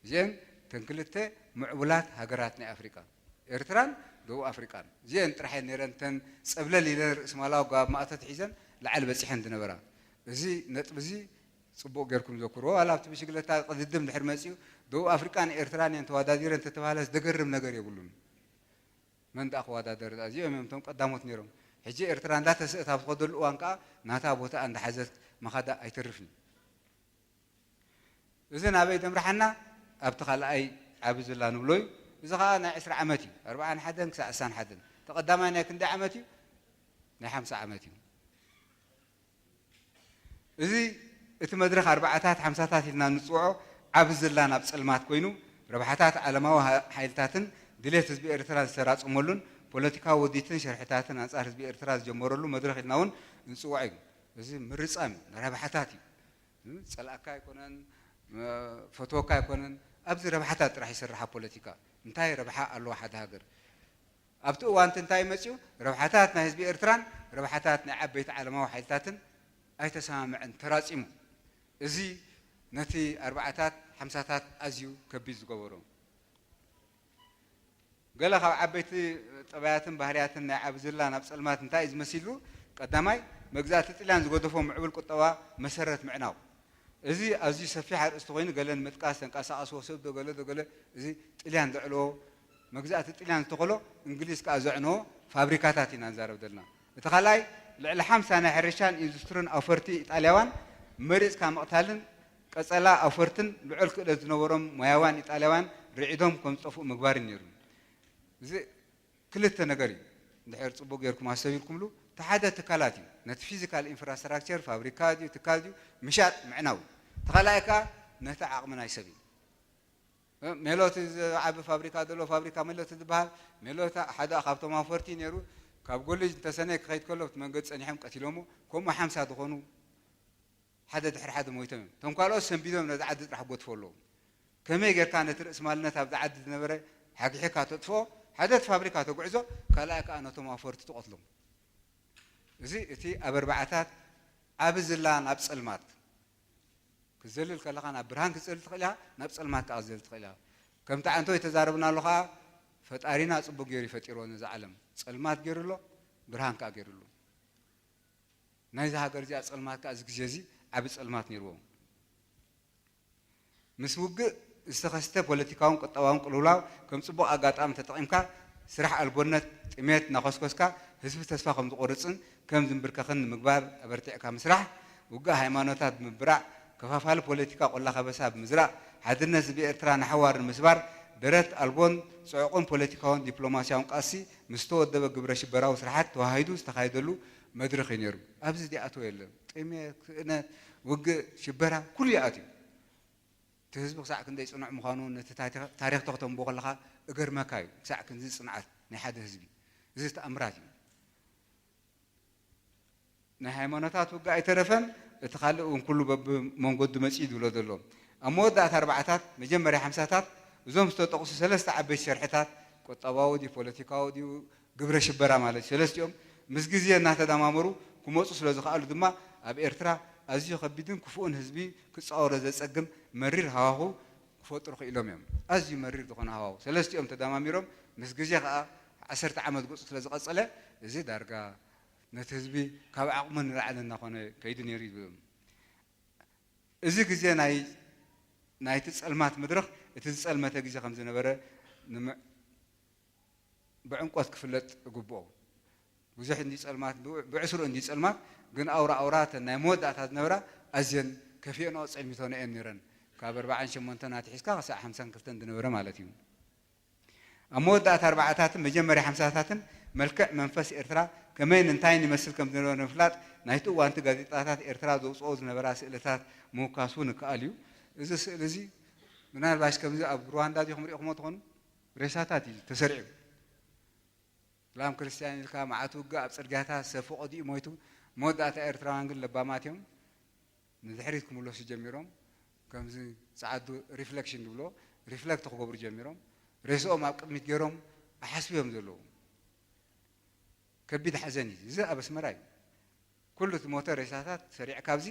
እዚኤን እተን ክልተ ምዕቡላት ሃገራት ናይ ኣፍሪቃ፣ ኤርትራን ደቡብ ኣፍሪቃን። እዚኤን ጥራሕ እየን ነይረን እተን ጸብለል ኢለን ርእስማላዊ ኣገባብ ማእቶት ሒዘን ላዕሊ በጺሐን ዝነበራ። እዚ ነጥቢ እዚ ጽቡቕ ጌርኩም ዘክርዎ። ዋላ ኣብቲ ብሽግለታ ቅድድም ድሕር መጺኡ፣ ደቡብ ኣፍሪቃን ኤርትራን እየን ተወዳዲረን እንተተባህለ ዘገርም ነገር የብሉን። መን ደኣ ክወዳደር? እዚኦም እዮም እቶም ቀዳሞት ነይሮም። ሕጂ ኤርትራ እንዳተስእት ኣብ ትኸደሉ እዋን ከኣ ናታ ቦታ እንዳሓዘት ምኻዳ ኣይተርፍን እዩ። እዚ ናበይ ደምርሓና? ኣብቲ ካልኣይ ዓቢ ዝላ ንብሎ እዩ። እዚ ኸኣ ናይ ዕስራ ዓመት እዩ። ኣርብዓን ሓደን ክሳዕ ስሳን ሓደን። እቲ ቀዳማይ ናይ ክንደይ ዓመት እዩ? ናይ ሓምሳ ዓመት እዩ። እዚ እቲ መድረኽ ኣርባዓታት ሓምሳታት ኢልና ንጽውዖ ዓቢ ዝላ ናብ ጸልማት ኮይኑ፣ ረብሓታት ዓለማዊ ሃ-፣ ሓይልታትን ድሌት ህዝቢ ኤርትራ ዝተራጸመሉን ፖለቲካዊ ውዲትን ሸርሕታትን ኣንጻር ህዝቢ ኤርትራ ዝጀመረሉ መድረኽ ኢልና እውን ንጽውዖ እዩ። እዚ ምርጻም እዩ፣ ንረብሓታት እዩ። ጸላእካ ኣይኮነን፣ መ-፣ ፈትወካ ኣይኮነን፣ ኣብዚ ረብሓታት ጥራሕ ይሰርሓ ፖለቲካ። እንታይ ረብሓ ኣለዎ ሓደ ሃገር? ኣብቲ እዋን እቲ እንታይ መጺኡ? ረብሓታት ናይ ህዝቢ ኤርትራን ረብሓታት ናይ ዓበይቲ ዓለማዊ ሓይልታትን ኣይተሰማምዐን፣ ተራጺሙ። እዚ ነቲ ኣርባዓታት ሓምሳታት ኣዝዩ ከቢድ ዝገበሮ። ገለ ካብ ዓበይቲ ጠባያትን ባህርያትን ናይ ዓቢ ዝላ ናብ ጸልማት እንታይ እዩ ዝመሲሉ? ቀዳማይ፣ መግዛእቲ ጥልያን ዝገደፎ ምዕቡል ቁጠባ መሰረት ምዕናው። እዚ ኣዝዩ ሰፊሕ ኣርእስቲ ኮይኑ፣ ገለ ንምጥቃስ፣ ተንቀሳቐስዎ ሰብ ዶ ገለ ዶ ገለ፣ እዚ ጥልያን ዘዕለዎ፣ መግዛእቲ ጥልያን ዝተኸሎ፣ እንግሊዝ ከኣ ዘዕነዎ ፋብሪካታት ኢና ንዛረብ ዘለና። እቲ ካልኣይ፣ ልዕሊ ሓምሳ ናይ ሕርሻን ኢንዱስትሪን ኣውፈርቲ ኢጣልያውያን መሪጽካ ምቕታልን ቀጸላ ኣውፈርትን ልዑል ክእለት ዝነበሮም ሞያውያን ኢጣልያውያን ርዒዶም ከም ዝጠፍኡ ምግባርን ነይሩ። እዚ ክልተ ነገር እዩ። እንድሕር ጽቡቕ ጌርኩም ኣስተብሂልኩምሉ፣ እቲ ሓደ ትካላት እዩ። ነቲ ፊዚካል ኢንፍራስትራክቸር፣ ፋብሪካ ድዩ፣ ትካል ድዩ፣ ምሻጥ፣ ምዕናው እዩ። እቲ ካልኣይ ከኣ ነቲ ዓቕሚ ናይ ሰብ እዩ። እ፣ ሜሎት ዝዓቢ ፋብሪካ ዘሎ፣ ፋብሪካ ሜሎት ዝበሃል፣ ሜሎት ሓደ ካብቶም ኣውፈርቲ ነይሩ። ካብ ጎልጅ እንተሰነ ክኸይድ ከሎ፣ ኣብቲ መንገዲ ጸኒሖም ቀቲሎሞ። ከምኡ ሓምሳ ዝኾኑ ሓደ ድሕሪ ሓደ ሞይቶም እዮም። እቶም ካልኦት ሰንቢዶም ነዚ ዓዲ ጥራሕ ጎትፎ ኣለዉ። ከመይ ጌርካ ነቲ ርእሲ ማልነት ኣብዚ ዓዲ ዝነበረ ሓግሒካ ተጥፍኦ? ሓደ እቲ ፋብሪካ ተጉዕዞ፣ ካልኣይ ከኣ ነቶም ኣውፈርቲ ትቐትሎም። እዚ እቲ ኣብ ኣርባዓታት ዓቢ ዝላ ናብ ጸልማት። ክትዘልል ከለኻ ናብ ብርሃን ክትዘልል ትኽእል ኢኻ፣ ናብ ጸልማት ከኣ ክትዘልል ትኽእል ኢኻ። ከምቲ ዓንቶይ ተዛረብናሉ ከኣ፣ ፈጣሪና ጽቡቕ ገይሩ እዩ ፈጢርዎ ነዚ ዓለም። ጸልማት ገይሩ ኣሎ፣ ብርሃን ከኣ ገይሩ ኣሎ። ናይዛ ሃገር እዚኣ ጸልማት ከኣ እዚ ግዜ እዚ ዓቢ ጸልማት ነይርዎ። ምስ ውግእ ዝተኸስተ ፖለቲካውን ቁጠባውን ቅልውላው ከም ጽቡቕ ኣጋጣሚ ተጠቒምካ፣ ስራሕ ኣልቦነት፣ ጥሜት እናኾስኮስካ፣ ህዝቢ ተስፋ ከም ዝቖርጽን ከም ዝንብርከኽን ንምግባር ኣበርቲዕካ ምስራሕ፣ ውግእ ሃይማኖታት ብምብራዕ፣ ከፋፋሊ ፖለቲካ ቆላ ከበሳ ብምዝራእ፣ ሓድነት ህዝቢ ኤርትራ ንሓዋር ንምስባር፣ ደረት ኣልቦን ጽዑቕን ፖለቲካውን ዲፕሎማስያውን ቃልሲ ምስ ዝተወደበ ግብረ ሽበራዊ ስርሓት ተዋሃሂዱ ዝተኻየደሉ መድረኽ እዩ ነይሩ። ኣብዚ ዝኣተወ የለን። ጥሜት፣ ክእነት፣ ውግእ፣ ሽበራ፣ ኩሉ ይኣትዩ። እቲ ህዝቢ ክሳዕ ክንደይ ጽኑዕ ምዃኑ ነቲ ታሪኽ፣ ታሪኽ ተኽተንብቦ ከለኻ እገርመካ እዩ። ክሳዕ ክንዚ ጽንዓት ናይ ሓደ ህዝቢ። እዚ ተኣምራት እዩ። ናይ ሃይማኖታት ውግእ ኣይተረፈን፣ እቲ ካልእ እውን ኩሉ በብመንገዱ መጺኡ ዝብሎ ዘሎ። ኣብ መወዳእታ ኣርባዓታት፣ መጀመርያ ሓምሳታት፣ እዞም ዝተጠቕሱ ሰለስተ ዓበይቲ ሸርሕታት፣ ቁጠባዊ ድዩ፣ ፖለቲካዊ ድዩ፣ ግብረ ሽበራ ማለት እዩ። ሰለስቲኦም ምስ ግዜ እናተደማመሩ ክመጹ ስለ ዝኸኣሉ ድማ፣ ኣብ ኤርትራ ኣዝዩ ከቢድን ክፉእን ህዝቢ ክጻወሮ ዘጸግም መሪር ሃዋሁ ክፈጥሩ ክኢሎም እዮም። ኣዝዩ መሪር ዝኾነ ሃዋሁ። ሰለስቲኦም ተደማሚሮም፣ ምስ ግዜ ከኣ ዓሰርተ ዓመት ገጹ ስለ ዝቐጸለ፣ እዚ ዳርጋ ነቲ ህዝቢ ካብ ዓቕሙ ንላዕሊ እናኾነ ከይዱ ነይሩ እዩ ዝብሉ። እዚ ግዜ ናይ፣ ናይቲ ጸልማት መድረኽ፣ እቲ ዝጸልመተ ግዜ ከም ዝነበረ ንምዕ-፣ ብዕምቆት ክፍለጥ እግብኦ። ብዙሕ እንዲ ጸልማት፣ ብዕ-፣ ብዕስሩ እንዲ ጸልማት፣ ግን ኣውራ ኣውራ እተን ናይ መወዳእታ ዝነበራ ኣዝየን ከፊኤንኦ ጸልሚቶንኦ እየን ነይረን። ካብ ኣርባዓን ሸሞንተን ኣትሒዝካ ክሳዕ ሓምሳን ክልተን ዝነበረ ማለት እዩ። ኣብ መወዳእታ ኣርባዓታትን መጀመርያ ሓምሳታትን መልክዕ መንፈስ ኤርትራ ከመይን እንታይን ይመስል ከም ዝነበረ ንምፍላጥ ናይቲ እዋንቲ ጋዜጣታት ኤርትራ ዘውጽኦ ዝነበራ ስእልታት ምውካስ እውን ይከኣል እዩ። እዚ ስእሊ እዚ ምናልባሽ ከምዚ ኣብ ሩዋንዳ ዲኹም ሪእኹሞ ትኾኑ? ሬሳታት እዩ ተሰሪዑ። እስላም ክርስትያን ኢልካ መዓት ውግእ ኣብ ጽርግያታት ሰብ ፈቐዲኡ ሞይቱ። መወዳእታ ኤርትራውያን ግን ለባማት እዮም። ንድሕሪት ክምለሱ ጀሚሮም። ከምዚ ጸዓዱ ሪፍሌክሽን ዝብሎ፣ ሪፍሌክት ክገብሩ ጀሚሮም። ሬስኦም ኣብ ቅድሚት ገይሮም ይሓስቡ እዮም ዘለዉ። ከቢድ ሓዘን እዩ። እዚ ኣብ ኣስመራ እዩ። ኩሉ እቲ ሞተ ሬሳታት ሰሪዕካ ኣብዚ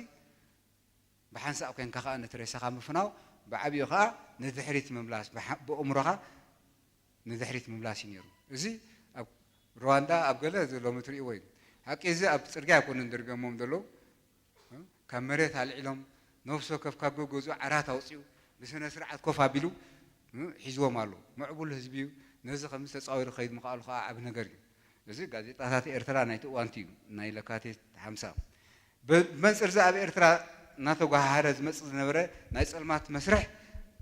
ብሓንሳእ ኮንካ ከኣ ነቲ ሬሳኻ ምፍናው፣ ብዓቢኡ ከኣ ንድሕሪት ምምላስ፣ ብሓ-፣ ብእምሮኻ ንድሕሪት ምምላስ እዩ ነይሩ። እዚ ኣብ ሩዋንዳ፣ ኣብ ገለ እዚ ሎሚ ትርእይዎ እዩ። ሓቂ እዚ ኣብ ጽርግያ ኣይኮኑን ደርብዮሞም ዘለዉ። ካብ መሬት ኣልዒሎም፣ ነፍሲ ወከፍ ካብ ገገዝኡ ዓራት ኣውጺኡ፣ ብስነ ስርዓት ኮፍ ኣቢሉ፣ እ፣ ሒዝዎም ኣሎ። ምዕቡል ህዝቢ እዩ። ነዚ ከምዚ ተጻዊሩ ክኸይድ ምኽኣሉ ከኣ ዓቢ ነገር እዩ። እዚ ጋዜጣታት ኤርትራ ናይቲ እዋንቲ እዩ፣ ናይ ለካቲት ሓምሳ። ብ-፣ ብመንጽር እዚ ኣብ ኤርትራ እናተጓሃሃረ ዝመጽእ ዝነበረ ናይ ጸልማት መስርሕ፣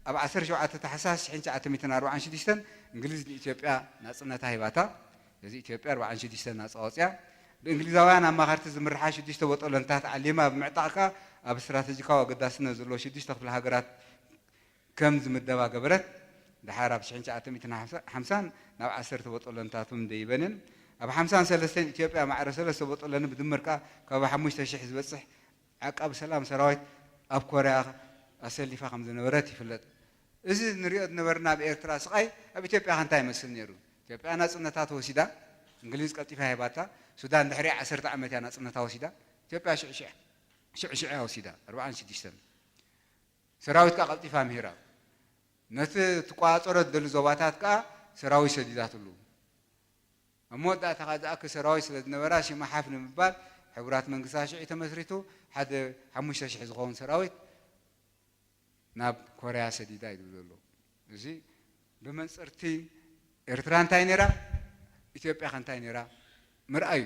ኣብ ዓሰርተ ሸውዓተ ታሕሳስ ሽሕን ትሽዓተ ሚእትን ኣርባዓን ሽዱሽተን እንግሊዝ ንኢትዮጵያ ናጽነታ ሂባታ። እዚ ኢትዮጵያ ኣርባዓን ሽዱሽተን ናጻ ኣውጺኣ። ብእንግሊዛውያን ኣማኸርቲ ዝምርሓ ሽዱሽተ ቦጦለንታት ዓሊማ ብምዕጣቕ ከኣ ኣብ ስትራተጂካዊ ኣገዳስነት ዘለዎ ሽዱሽተ ክፍለ ሃገራት ከም ዝምደባ ገበረት። ደሓር ኣብ ሽሕን ትሽዓተ ሚእትን ሓምሳን ናብ ዓሰርተ ቦጦለንታት እውን ደይበንን። ኣብ ሓምሳን ሰለስተን ኢትዮጵያ ማዕረ ሰለስተ ቦጦለኒ ብድምር ከኣ ካብ ሓሙሽተ ሽሕ ዝበጽሕ ዓቃቢ ሰላም ሰራዊት ኣብ ኮርያ ኣሰሊፋ ከም ዝነበረት ይፍለጥ። እዚ ንሪኦ ዝነበርና ኣብ ኤርትራ ስቓይ ኣብ ኢትዮጵያ ከ እንታይ ይመስል ነይሩ? ኢትዮጵያ ናጽነታ ተወሲዳ፣ እንግሊዝ ቀልጢፋ ሂባታ። ሱዳን ድሕሪ ዓሰርተ ዓመት እያ ናጽነታ ወሲዳ። ኢትዮጵያ ሽዑ ሽዑ፣ ሽዑ ሽዑ እያ ወሲዳ፣ ኣርባዓን ሽዱሽተን። ሰራዊት ከኣ ቀልጢፋ ምሂራ። ነቲ ትቆጻጸሮ ትደሊ ዞባታት ከኣ ሰራዊት ሰዲዳትሉ። ኣብ መወዳእታ ከኣ ዝኣክል ሰራዊት ስለ ዝነበራ ሽማ ሓፍ ንምባል ሕቡራት መንግስታት ሽዑ ተመስሪቱ፣ ሓደ ሓሙሽተ ሽሕ ዝኸውን ሰራዊት ናብ ኮርያ ሰዲዳ እዩ ዝብል ዘሎ። እዚ ብመንጽርቲ ኤርትራ እንታይ ነይራ፣ ኢትዮጵያ ከ እንታይ ነይራ ምርኣዩ።